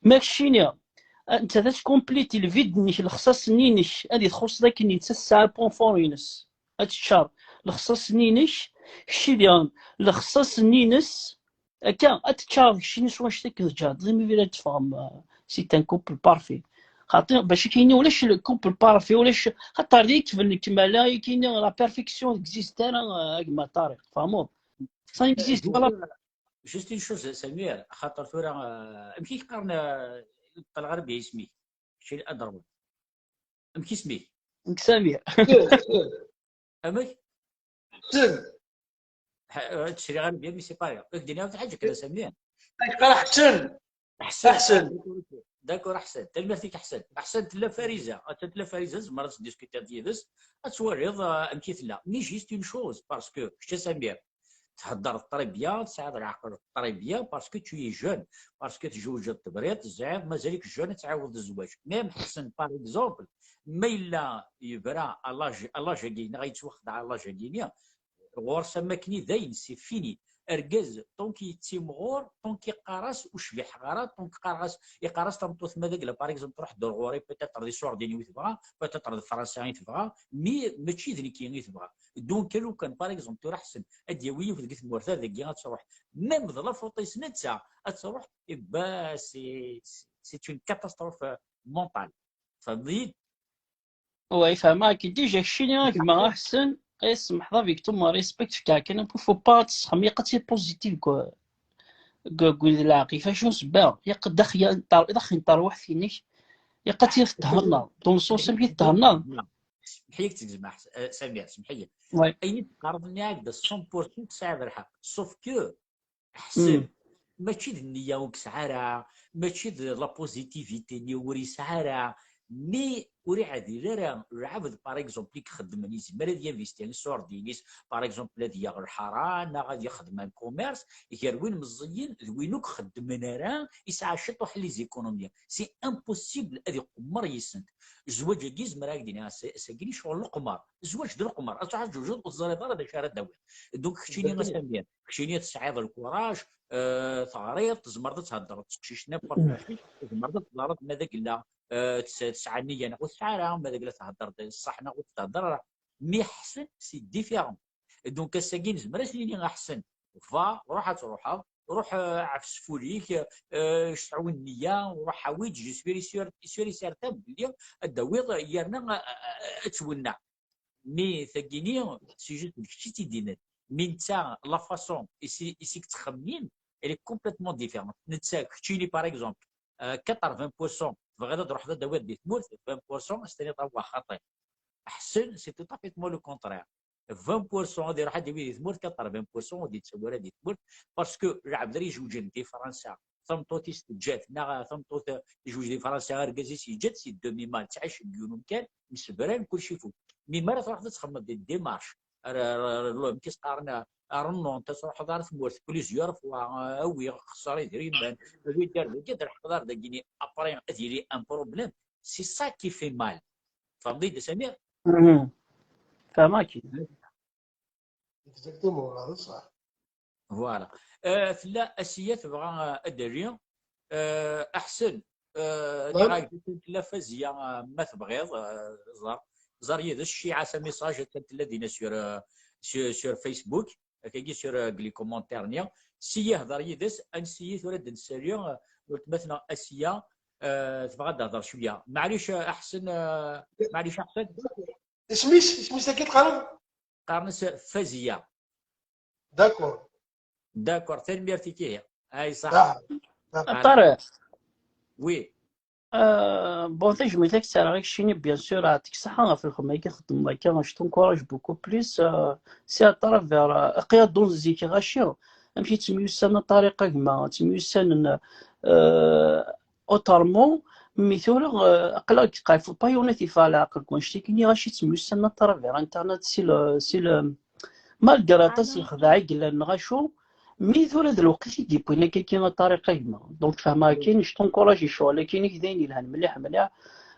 Ma keččini, ah, nettat ad tcompléti le vide-nnek, lexṣaṣ-nni-inek, ad txuṣṣeḍ akken nettat tesɛa le point fort-ines. Ad teččar lexṣaṣ-nni-inek, kečč diɣen lexṣaṣ-nni-ines, akka ad teččar keččini s wanect akken tǧehdeḍ imi ur ad teffɣem, euh, c'est un couple parfait. Xaṭi, bac akken ulac le couple parfait, ulac, xaṭer di ikben lekmala, akken la perfection n'existe ara, euh, a gma Ṭariq, tfehmeḍ? Ça n'existe pas. Juste une chose, Samir, xaṭer tura, euh, amek i k-qqaren, euh, ṭṭal ɣer isem-ik? Kečč ad d-terwel. Amek isem-ik? Nekk Samir. Amek? Ḥsen. Ḥ-, ur ttcaliɣ ara bien, mais c'est pas grave. Ad k-d-iniɣ ḥaǧa kan, a Samir. Nekk qqareɣ Ḥsen. Ḥsen. Ḥsen. D'accord, Ḥsen. Tanemmirt-ik, Ḥsen. Ḥsen, tella Fariza. Atan tella Fariza, tzemreḍ ad tdiskutiḍ yid-s. Ad twaliḍ, ah, amek i tella. Mais juste une chose, parce que kečč, a Samir, theddreḍ très bien, tesɛiḍ leɛqel très bien, parce que tu es jeune, parce que tjewǧeḍ tebriḍ, tesɛiḍ, mazal-ik jeune ad tɛiwdeḍ zzwaǧ. Même Ḥsen, par exemple, ma yella yebra à l'âge, à l'âge-agi, neɣ yettwaxdeɛ à l'âge-agi-nni, ɣur-s am wakken i dayen, c'est fini. Argaz, tant yettimɣur, tant yeqqar-as ur cbiḥeɣ ara, tant yeqqar-as, yeqqar-as tameṭṭut ma d agla, par exemple, truḥ-d ɣur-i, peut-être d iṣurdiyen i tebɣa, peut-être d Fransa i tebɣa, mais mačči d nekki i tebɣa. Donc, lukan, par exemple, tura Ḥsen ad d-yawi yiwet deg tmurt-a dagi ad truḥ, même d la faute-is netta ad truḥ, eh ben, c'est, c'est une catastrophe mentale. Tfehmeḍ-iyi-d? Oui, fehmeɣ-k. Déjà, keččini a gma Ḥsen, eh, semḥeḍ avec tout mon respect, fkeɣ kan un peu, faut pas ad tessexdem, ilaq ad tili positif, quoi. Deg, deg leɛqel, ɣef acu sebba, ilaq ad ax-, ad ax-, ad ax-, terwiḥt-inek, ilaq ad tili tethennaḍ, dans le sens amek i tethennaḍ. Semḥ-iyi-d, Samir, semḥ-iyi. Oui. Ayen i d-teqqareḍ-nni-ak d cent pour cent tesɛiḍ lḥeqq. Sauf que Ḥsen, mačči d nniya ur yesɛi ara, mačči d la positivité-nni ur yesɛi ara. Mi ur iɛdil ara lɛebd, par exemple, i ixeddmen, yezmer ad yinvesti s ordin-is, par exemple, ad yaɣ lḥara, neɣ ad yexdem un commerce, gar win meẓẓiyen d win ur ixeddmen ara, yesɛa ciṭuḥ les économies. C'est impossible ad iqemmer yis-sent. Zzwaǧ-agi, zemreɣ ad ak-d-iniɣ ass-, ass-agi ccɣel leqmer. Zzwaǧ d leqmer. Ad truḥ ad tǧewǧeḍ, ur teẓriḍ ara d acu ara d-tawiḍ. Donc, keččini a Samir, keččini tesɛiḍ lkuraj, euh, teɣriḍ, tzemreḍ ad theddreḍ d teqcict n'importe qui, tzemreḍ ad teẓreḍ ma d agella, euh, tes-, tesɛa nniya neɣ ur tesɛi ara, ma d agella thedder-d ṣṣeḥ neɣ ur thedder ara. Mi ḥsen, c'est différent. Donc, ass-agi nezmer ad s-nini a Ḥsen, va, ruḥ ad truḥeḍ, ruḥ, euh, ɛef s ful-ik, euh, sɛu nniya, ruḥ awi-d, je suis sûr, sûr et certain belli ad d-tawiḍ yerna, euh, euh, ad twenneɛ. Mi tagini, c'est juste d kečč i tt-id-yennan. Mi netta, la façon i si, i si yettxemmim, elle est complètement différente. Netta, keččini, par exemple, euh, quatre-vingts pour cent tebɣiḍ ad d-truḥeḍ ad d-tawiḍ di tmurt, vingt pour cent ad s-tiniḍ awah xaṭi. Ḥsen, c'est tout à fait le contraire. Vingt pour cent ad iruḥ ad d-yawi di tmurt, quatre-vingts pour cent ur d-yettawi ara di tmurt, parce que lɛebd ara ijewǧen di Fransa, tameṭṭut-is teǧǧa-t, neɣ tameṭṭut tejweǧ di Fransa, argaz-is yeǧǧa-t, c'est demi-mal, tettɛic deg yiwen umkan, msebran, kulci ifuk. Mi mi ara truḥeḍ ad txedmeḍ des démarches, ar, ar, ar, ar, amek i s-qqaren, ar rennont, ad truḥeḍ ar tmurt plusieurs fois, awi, xeṣṣer idrimen, awi-d ar dagi, ad tleḥqeḍ ar dagini, après ad yili un problème. C'est ça qui fait mal. Tfehmeḍ-iyi-d a Samir? Mhm. Fehmeɣ-k. Exactement, d ṣṣeḥ. Voilà. Euh, tella Asiya tebɣa, euh, ad d-tali. Euh, Aḥsen, euh, Naam. Dɣa tella Faziya, euh, ma tebɣiḍ, euh, ẓer. Ẓer yid-s, cciɛ-as un message, attan tella dinna sur, euh, sur, sur Facebook, akkagi sur, euh, les commentaires-nni. Siya hder yid-s, ansi tura ad d-nsali, euh, weltma-tneɣ Asiya, euh, tebɣa ad d-tehder cwiya. Maɛlic, euh, Aḥsen, euh, maɛlic Aḥsen. Isem-is, isem-is akka teqqareḍ? Qqaren-as Faziya. D'accord. D'accord, tanemmirt-ik ihi. Ay, ṣaḥ. Ah, A Ṭariq. Oui. Euh, bon, tajmilt-ik ttaraɣ-ik cini, bien sûr, ɛṭik ṣaḥa ɣef lxedma-agi txeddmeḍ akka, je t'encourage beaucoup plus, euh, c'est à travers, euh, aql-aɣ dun zik ɣaci, amek i ttemyussan a Ṭariq a gma, ttemyussanen, euh, autrement, mi tura, euh, aql-aɣ deg lqayf, faut pas yunit yeffeɣ leɛqel, quoi, annect-agi-nni ɣaci ttemyussan a travers internet, si le, si le, malgré aṭas n lexdeɛ i yellan, neɣ acu, mi tura d lweqt i d-yewwin akka-agi a Ṭariq a gma. Donc, fehmeɣ akin, je t'encourage i ccɣel-agi-inek, d ayen yelhan mliḥ, mliḥ.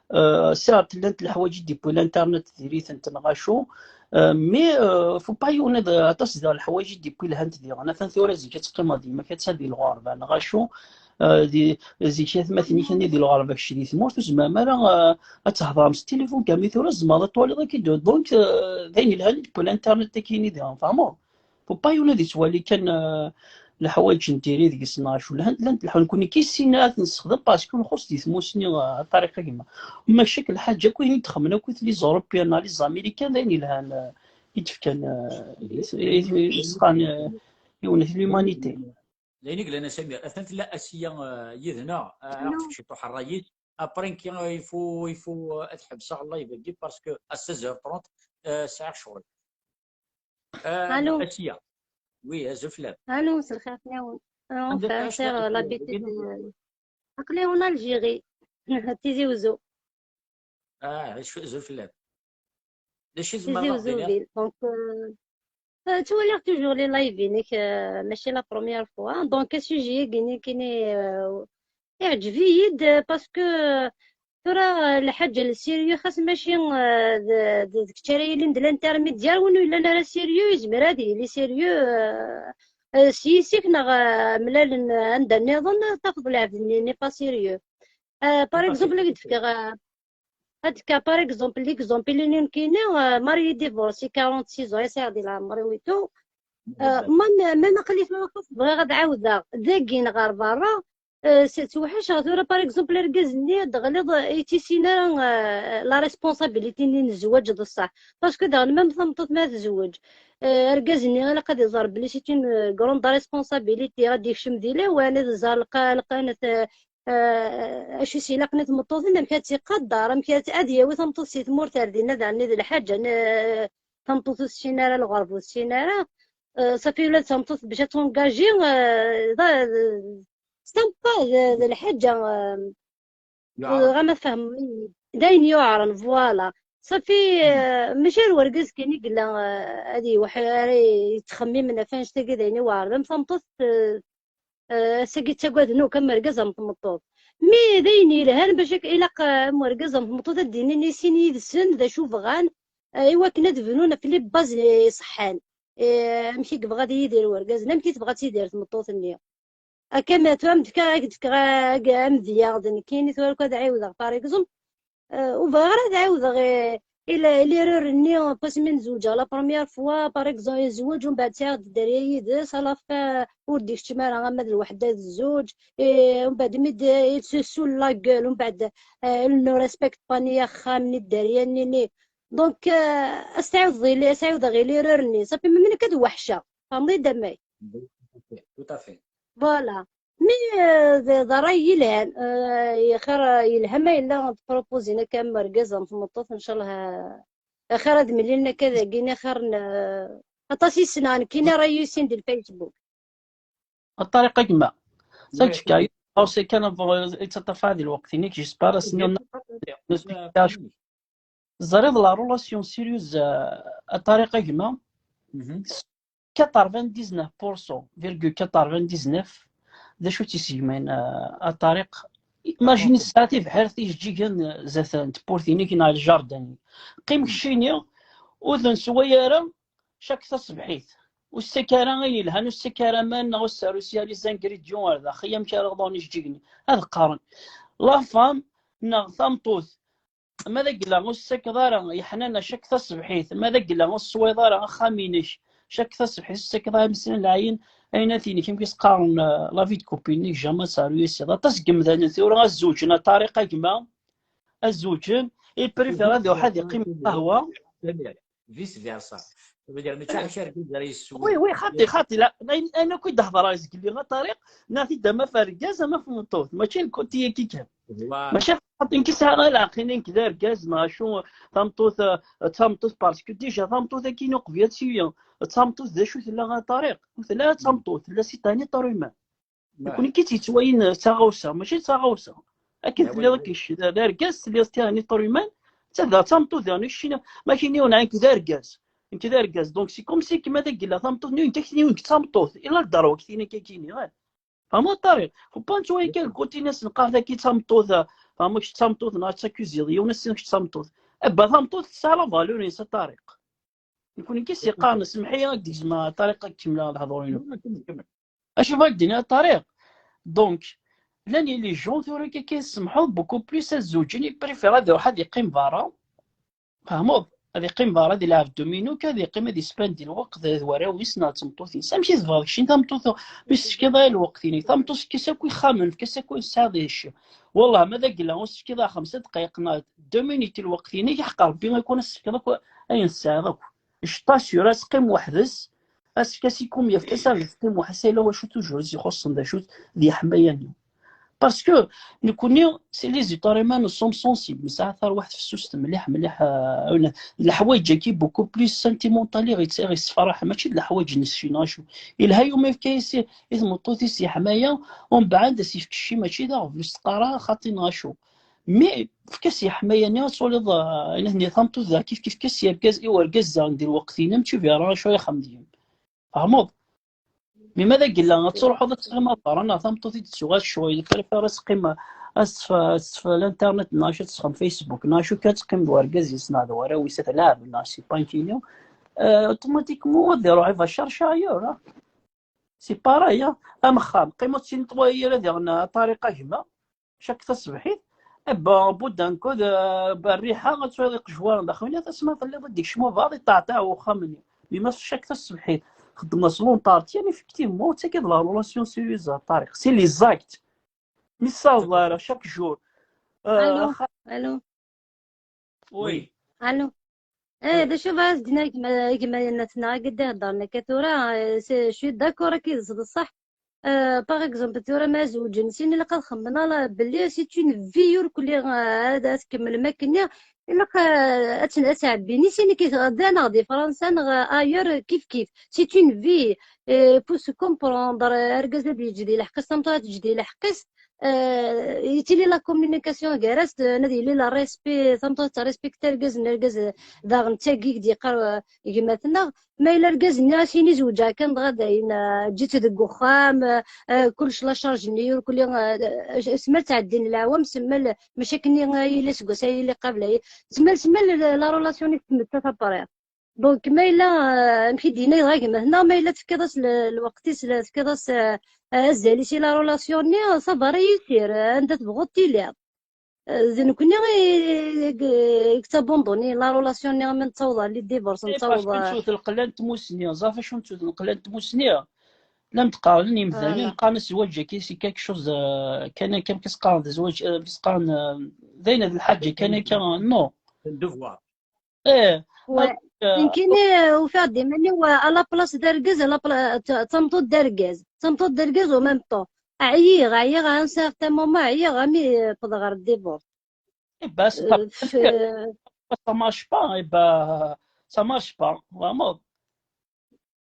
Euh, certes, llant leḥwayeǧ i d-yewwi l'internet diri-tent, neɣ acu, euh, mais, euh, faut pas yunit aṭas d leḥwayeǧ i d-yewwi lhant diɣen. Atan tura zik ad teqqimeḍ d yemma-k, ad tadi lɣerba, neɣ acu, euh, di, zik atmaten-ik-nni di lɣerba, kečč di tmurt, ur tzemrem ara, euh, ad thedrem s tilifun, kami tura tzemreḍ ad twaliḍ akka. Donc, euh, d ayen yelhan i d-yewwi l'internet-agi-nni diɣen, tfehmeḍ? Faut pas yunit ad yettwali kan, euh, leḥwayeǧ n diri deg-s neɣ acu. Lhant, lhant leḥwayeǧ nekkni ki sin ad t-nessexdem parce que nxuṣ di tmusni, euh, a Ṭariq a gma. Ma kečč lḥaǧa akk ayen i d-xemmen akk les Européens neɣ les Américains d ayen yelhan, euh, i d-fkan, euh, i, i, i, i sqan, euh, yiwen l'humanité. D ayen i yellan a Samir. Atan tella Asiya, euh, yid-neɣ, euh, aɣ-tefk ciṭuḥ ṛṛay-is. Après, nekki, euh, il faut, il faut, euh, ad ḥebseɣ live-agi parce que à seize heures trente, euh, sɛiɣ ccɣel. Euh, Allô. Asiya. Oui, azul fell-am. Allô, مساء الخير فلاون. Anda Enfin, tɛiceḍ a c'est Asiya? l'habitude. Aql-i en Algérie. Tizi Ouzou. Ah, azul fell-am. D acu i Tizi tzemreḍ ad Ouzou aɣ-d-tiniḍ? ville. Donc, euh, euh, ttwaliɣ toujours les live-inek, euh, mačči la première fois. Donc, sujet-agi-nni, euh, iɛǧeb-iyi-d, euh, parce que, euh, tura, euh, lḥaǧa n sérieux, xas mačči, euh, d, d, d kečč ara yilin d l'intermédiaire, win ur yellan ara sérieux, yezmer ad yili sérieux, euh, euh, s yis-k neɣ, euh, mlalen, euh, anda nniḍen, tafeḍ lɛebd-nni n'est pas sérieux. Euh, par Pas exemple, sérieux. ad k-d-fkeɣ, euh, ad k-, par exemple, l'exemple-inu nekkini, euh, marié divorcé, quarante-six ans, yesɛa di leɛmer-iw et tout. Euh, même, même aql-i tura xas bɣiɣ ad ɛawdeɣ dagi neɣ ɣer berra, euh, s-, ttweḥḥiceɣ tura, par exemple, argaz-nni ad d-teɣliḍ, euh, ur yettissin ara, euh, la responsabilité-nni n zzwaǧ d ṣṣeḥ. Parce que daɣen, même tameṭṭut ma tezweǧ, euh, argaz-nni ilaq ad iẓer belli c'est une, euh, grande responsabilité, ad d-yekcem di lawan, ad iẓer lqa-, lqanat, euh, euh, acu i s-ilaqen i tmeṭṭutin, amek ad tt-iqadder, amek ad, ad yawi tameṭṭut si tmurt ar dinna, daɣen d lḥaǧa, n, euh, tameṭṭut ur tessin ara lɣerb, ur tessin ara, euh, safi ula d tameṭṭut bac ad tungaji, euh, d, d, sympa, d, d lḥaǧa, euh, Dɣa ma tfehmeḍ d ayen yuɛren, voilà. Ṣafi, eh, mačči ar wergaz kan i yella, eh, ad iweḥ-, ara yettxemmimen ɣef annect-agi, d ayen iweɛren. Am tameṭṭut, eh, eh, ass-agi ttagaden akk am wergaz am tmeṭṭut. Mi d ayen yelhan bac ak-, ilaq, eh, am wergaz am tmeṭṭut ad d-inin i sin yid-sen d acu bɣan, eh, i wakken ad bnun ɣef les bases iṣeḥḥan. Eh, amek i yebɣa ad yidir wergaz, amek i tebɣa ad tidir tmeṭṭut-nni. Akka ma tura am d-fkeɣ, ad k-d-fkeɣ ag-, amedya d nekkini, tura akka ad ɛiwdeɣ, par exemple, eh, ur bɣiɣ ara ad ɛiwdeɣ, eh, i la-, l'erreur-nni, parce que mi nezweǧ la première fois, par exemple, yezweǧ, umbeɛd sɛiɣ-d dderya yid-s, à la fin ur d-ikeččem ara ama d lweḥda d zzuǧ, eh, umbeɛd mi d-, il se saoule la gueule, umbeɛd, eh, il ne respecte pas ni axxam ni dderya-nni. Donc, eh, ad s-tɛiwdeḍ i li-, ad s-ɛiwdeɣ i l'erreur-nni, ça fait même nekk ad weḥceɣ. Tfehmeḍ-iyi-d, a May? Tout à fait. Voilà. Mais, euh, d, d ṛṛay yelhan, euh, xir, euh, yelha ma yella tpropozin akka am urgaz am tmeṭṭut, ncallah, euh, xir ad mlilen akka dagi, xir n, euh, aṭas i ssneɣ nekkini ṛṛay yusin di Facebook. A Ṭariq, a gma, ça, ouais, je suis curieux. Parce que كان يتطفى هذه الوقت هناك، j'espère أسني. Teẓriḍ la relation sérieuse, euh, a Ṭariq, a gma, quatre-vingt-dix-neuf pour cent virgule quatre-vingt-dix-neuf d acu tt-isegman, euh, a Ṭariq. Imagine ssaɛa tibḥirt ijeǧǧigen, euh, zdat n tewwurt-inek neɣ lǧarda-nni. Qqim keččini, ur d-nessewway ara, chaque taṣebḥit. Ur ssek ara ayen yelhan, ur ssek ara aman, neɣ ur sserusi ara les ingrédients ar daxel, amek ara ḍḍun ijeǧǧigen-nni. Ad qqaren, la femme neɣ tameṭṭut, ma d agella ur tessakeḍ ara yeḥnana chaque taṣebḥit, ma d agella ur tesswayeḍ ara axxam-inek chaque taṣebḥit, ur tessakeḍ ara ameslan lɛayen, ayen ad t-inek, amek i s-qqaren, euh, la vie de couple-inek, jamais ad terusiḍ. Aṭas n yemdanen tura ad zewǧen, a Ṭariq, a gma, ad zewǧen, i préfère ad iruḥ ad iqqim qahwa. Vice versa. Ça veut dire, mačči amek argaz ara yessew. Oui, oui, xaṭi, xaṭi, la, ayen, ayen akk i d-hedreɣ zgelli, a Ṭariq, nniɣ-t-id ama f argaz, ama f tmeṭṭut, mačči n côté-agi kan. Voilà. Mačči xaṭi nekk sɛiɣ lɛeqel, nekk d argaz, neɣ acu, tameṭṭut, euh, d tameṭṭut, parce que déjà tameṭṭut-agi n uqbel ad tili d tameṭṭut, d acu tella, a Ṭariq? Ur tella d tameṭṭut, tella c'est un être humain. Nekkni kif i tt-yettwalin d taɣawsa, mačči d taɣawsa. Akken telliḍ akken kečč d, d argaz, telliḍ d un être humain, d ta d tameṭṭut daɣen, keččini, ma kini ur nɛin nekk d argaz. Nekk d argaz. Donc, c'est comme si kemma d agella tameṭṭut-nni, nekk akk-nni nekk d tameṭṭut. Ila lderwa kini, kini, eh. Fehmeḍ a Ṭariq? Faut pas nettwali kan le côté-nni, ad s-neqqar tagi d tameṭṭut, eh, fehmeḍ, kečč d tameṭṭut, neɣ ad takuziḍ yiwen, ad s-tiniḍ kečč d tameṭṭut. Eh ben, tameṭṭut tesɛa la valeur-ines a Ṭariq. Nekkni kif i s-yeqqaren, semmeḥ-iyi ad k-d-gezmeɣ a Ṭariq, ad kemmleɣ lehdur-inu. Acu bɣa k-d-iniɣ a Ṭariq? Donc, llan les gens tura akka, akka semḥeɣ, beaucoup plus ad zewǧen, i préfère ad iruḥ ad yeqqim berra. Fehmeḍ? Ad yeqqim berra, ad yelɛeb domino, kan ad yeqqim ad yespendi lweqt d warraw-is neɣ d tmeṭṭut-is. Amek i tebɣiḍ keččini tameṭṭut mi s-tefkiḍ aya lweqt-inek? Tameṭṭut tefka-s akk ixxamen, tefka-s akk ayen tesɛiḍ ic. Wallah, ma d agella ur s-tefkiḍ ara xemsa dqayeq neɣ deux minutes lweqt-inek, ḥeqq Rebbi, ad ken-as-tefkiḍ akk ayen tesɛiḍ akk. Je t'assure, ad teqqim weḥd-s, ad tefk-as i kum yefk-as, ad teqqim weḥd-s, ala wacu toujours i s-ixuṣṣen d acu d yeḥmaya-nni. Parce que nekkni, c'est les êtres humains, nous sommes sensibles, nesɛa tarwiḥt fessuset mliḥ, mliḥ, euh, d leḥwayeǧ-agi beaucoup plus sentimental i ɣ-, i ɣ-yessefraḥen, mačči d leḥwayeǧ n ccina acu. Yelha yumi yefka-yas i, i tmeṭṭut-is yeḥmaya, umbeɛd ad s-yefk cci, mačči d aɣbel, ur s-teqqar ara xaṭi neɣ acu. Mais efk-as yeḥmaya-nni, ad twaliḍ, euh, ayen ad nini tameṭṭut da, kif, kif, efk-as i urgaz, i urgaz daɣen di lweqt-inem, tu verras acu ara ixdem deg-m. Tfehmeḍ? Mi ma d agella, ad truḥeḍ ad teqqimeḍ berra, neɣ tameṭṭut i d-tuɣal ccɣel, préfère ad teqqim, ad tef-, ad tef l'internet, neɣ acu ad tesxem Facebook, neɣ acu kan ad teqqim d urgaz-is, neɣ d warraw-is, ad tlaɛeb, neɣ je sais pas ankini. Euh, automatiquement, ad iruḥ, il va chercher ailleurs, hein. C'est pareil, hein. Am axxam, qqim ur ttini ṭwayeɣ ara diɣen a Ṭariq a gma. Chaque taṣebḥit, eh ben, au bout d'un coup, d, eh ben, rriḥa, ad twaliḍ iqejwaren daxel, tasma telliḍ ad d-ikcem ubeɛḍ, iṭeɛṭeɛ uxxam-nni. Mais ma chaque taṣebḥit, xeddmeɣ s l'entretien, effectivement, d tagi d la relation sérieuse a Ṭariq. C'est les actes. Mi tessaweḍ ara chaque jour. Euh, Allô, allô. Oui. Allô. Eh, d acu bɣa s-d-iniɣ gma, gma-ines-nneɣ-agi d-iheddren akka tura, eh, je suis d'accord akked-s d ṣṣeḥ. Euh, par exemple, tura ma zewǧen sin, ilaq ad xemmen ala belli c'est une vie ur kulli, euh, ad, ad tkemmlem akkenni, ilaq, euh, ad tt-, ad tɛebbin i sin, d-, neɣ di Fransa neɣ ailleurs, kif kif. C'est une vie, euh, faut se comprendre, argaz ad yeǧǧ di lḥeqq-is, tameṭṭut ad teǧǧ di lḥeqq-is, euh, yettili la communication gar-as, euh, ad yili la respect, tameṭṭut tettrespekti argaz, n argaz, euh, daɣen d tagi i d-yeqqar, euh, gma-tneɣ. Ma yella argaz-nni ad s-yini zewǧeɣ kan, dɣa dayen, euh, ǧǧiɣ-tt deg uxxam, euh, euh, kullec la charge-nni, ur kulli, euh, euh, semmal ttɛeddin leɛwam, semmal, mačči akken, euh, yili seg wass ay yili qabel, ay, semmal, semmal, euh, la relation-ik tmettat après. Donc, ma yella, euh, amek i d-yenna dɣa gma-tneɣ, ma yella tefkiḍ-as le-, lweqt-is, le-, tefkiḍ-as, euh, euh, azal-is i la relation-nni, ça va réussir, euh, anda tebɣuḍ tiliḍ. Euh, d nekkni i, i, i, i tabandoni la relation-nni, ma nettaweḍ ɣer les divorces, Eh, nettaweḍ, parce que euh, nettut lqella n tmusni, ẓaf acu nettut lqella n tmusni. Llan d-qqaren yimdanen, voilà. Qqaren zzwaǧ-agi c'est quelque chose, euh, kan akka, amek i s-qqaren zzwaǧ, euh, amek i s-qqaren, euh, d ayen d lḥaǧa kan akka, non. Un devoir. Eh, Ouais. euh, Nekkini, euh, ufiɣ-d iman-iw, euh, à la place d'argaz, à la pla-, d ta-, d tameṭṭut d'argaz. D tameṭṭut d'argaz au même temps. Ɛyiɣ, ɛyiɣ, à un certain moment, ɛyiɣ, ami, euh, wwḍeɣ ɣer divorce. eh ben, c'est pas Euh, f-, possible. Ça marche pas, eh ben, ça marche pas, vraiment.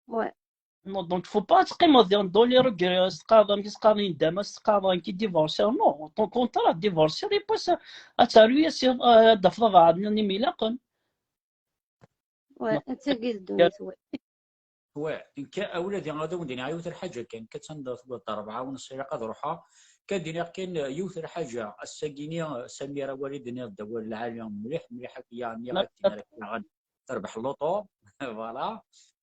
Ouais. Non, donc, faut pas teqqimeḍ dans, dans les regrets, s-teqqareḍ amek i s-qqaren yindama, s-teqqareḍ amek i divorciɣ, non, au contraire, divorciɣ, yiwwas ad taruḍ-as, ad d-tafeḍ abeɛɛed nniḍen i mi ilaqen. Ouais, Non. d tagi d ddunit, ouais. Ouais, nekk ula d ad awen-d-iniɣ yiwet n lḥaǧa kan, kan anda tewweḍ rebɛa u nṣ ilaq ad ruḥeɣ, kan d-iniɣ kan yiwet n lḥaǧa, ass-agi-ni Samira wali d-tenniḍ-d awal lɛali mliḥ, mliḥ akk ya, nniɣ La- ad tin ara k-yaɣen terbeḥ luṭu, voilà.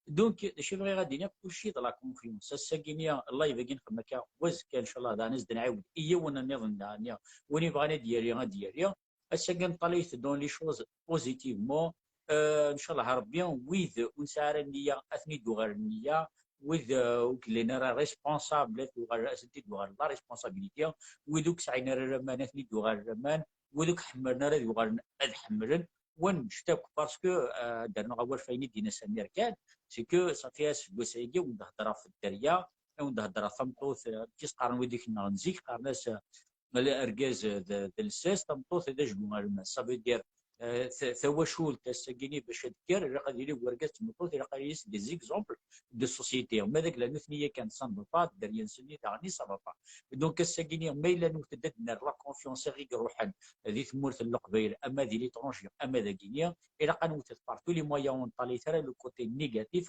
Donc, d acu i bɣiɣ ad d-iniɣ, kulci d la confiance. Ass-agi-ni, live-agi nxeddem akka, wazekka, ncallah, daɣen ad s-d-nɛiwed i yiwen nniḍen, daɣen, win yebɣan ad d-yali, ad d-yali. Ass-agi neṭṭalay-it dans les choses positivement. Euh, ncallah Rebbi, wid ur nesɛi ara nniya, ad ten-id-uɣal nniya, wid, euh, ur k-llan ara responsable, ad uɣal, ad ten-id-uɣal la responsabilité, wid ur k-sɛin ara laman, ad ten-id-uɣal laman, wid ur k-ḥemmlen ara ad uɣalen ad ḥemmlen, wa nnect akk, parce que, euh, ad d-rnuɣ awal f ayen i d-yenna Samir kan, c'est que ṣafi aseggas-agi, wen-d-heddreɣ f dderya, wen-d-heddreɣ tameṭṭut, euh, amek i s-qqaren wid i k-nɣen zik, qqaren-as, euh, argaz d, d lsas, tameṭṭut d ajgu almas. Ça veut dire, euh, ta-, tawacult ass-agi-ni bac ad d-tekker, ilaq ad yili wergaz d tmeṭṭut, ilaq ad yili des exemples de société. Ma d agla nutni yakan, ça ne va pas, dderya-nsen-nni daɣen, ça va pas. Donc ass-agi-ni, ma yella nwet-d ad nerr la confiance i ɣ-iruḥen di tmurt n Leqbayel, ama di l'étranger, ama dagini, ilaq ad nwet-d par tous les moyens, ur neṭṭalay ara le côté négatif,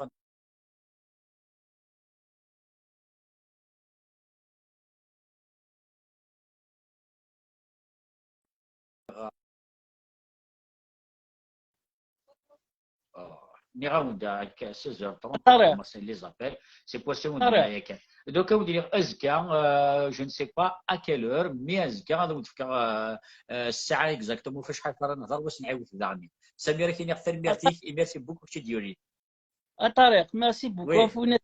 Nniɣ-awen-d akka seize heures trente, Ṭariq. Commencé les appels. C'est pour ça on Ṭariq. Yakan. Donc, on dirait azekka, euh, je ne sais pas à quelle heure, mais azekka, ad awen-d-fkeɣ, euh, euh, ssaɛa exactement, f acḥal ara nehḍer, wa s-nɛiwed daɣen. Samir, ad k-iniɣ tanemmirt-ik, et merci beaucoup, Kid Yuri. A Ṭariq, merci beaucoup. Oui. Afuna,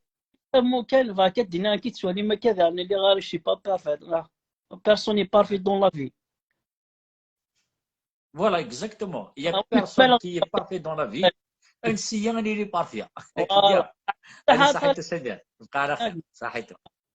amukan, bɣa ad d-iniɣ, akken tettwalim akka, daɣen, lliɣ, je suis pas parfait. Personne n'est parfait dans la vie. Voilà, exactement. Il y a Ah, personne voilà. Qui est parfait dans la vie. Ansi-ya, il est parfait. Voilà. Allez, صحة. صحيتو Samir. بقى على خير. صحيتو.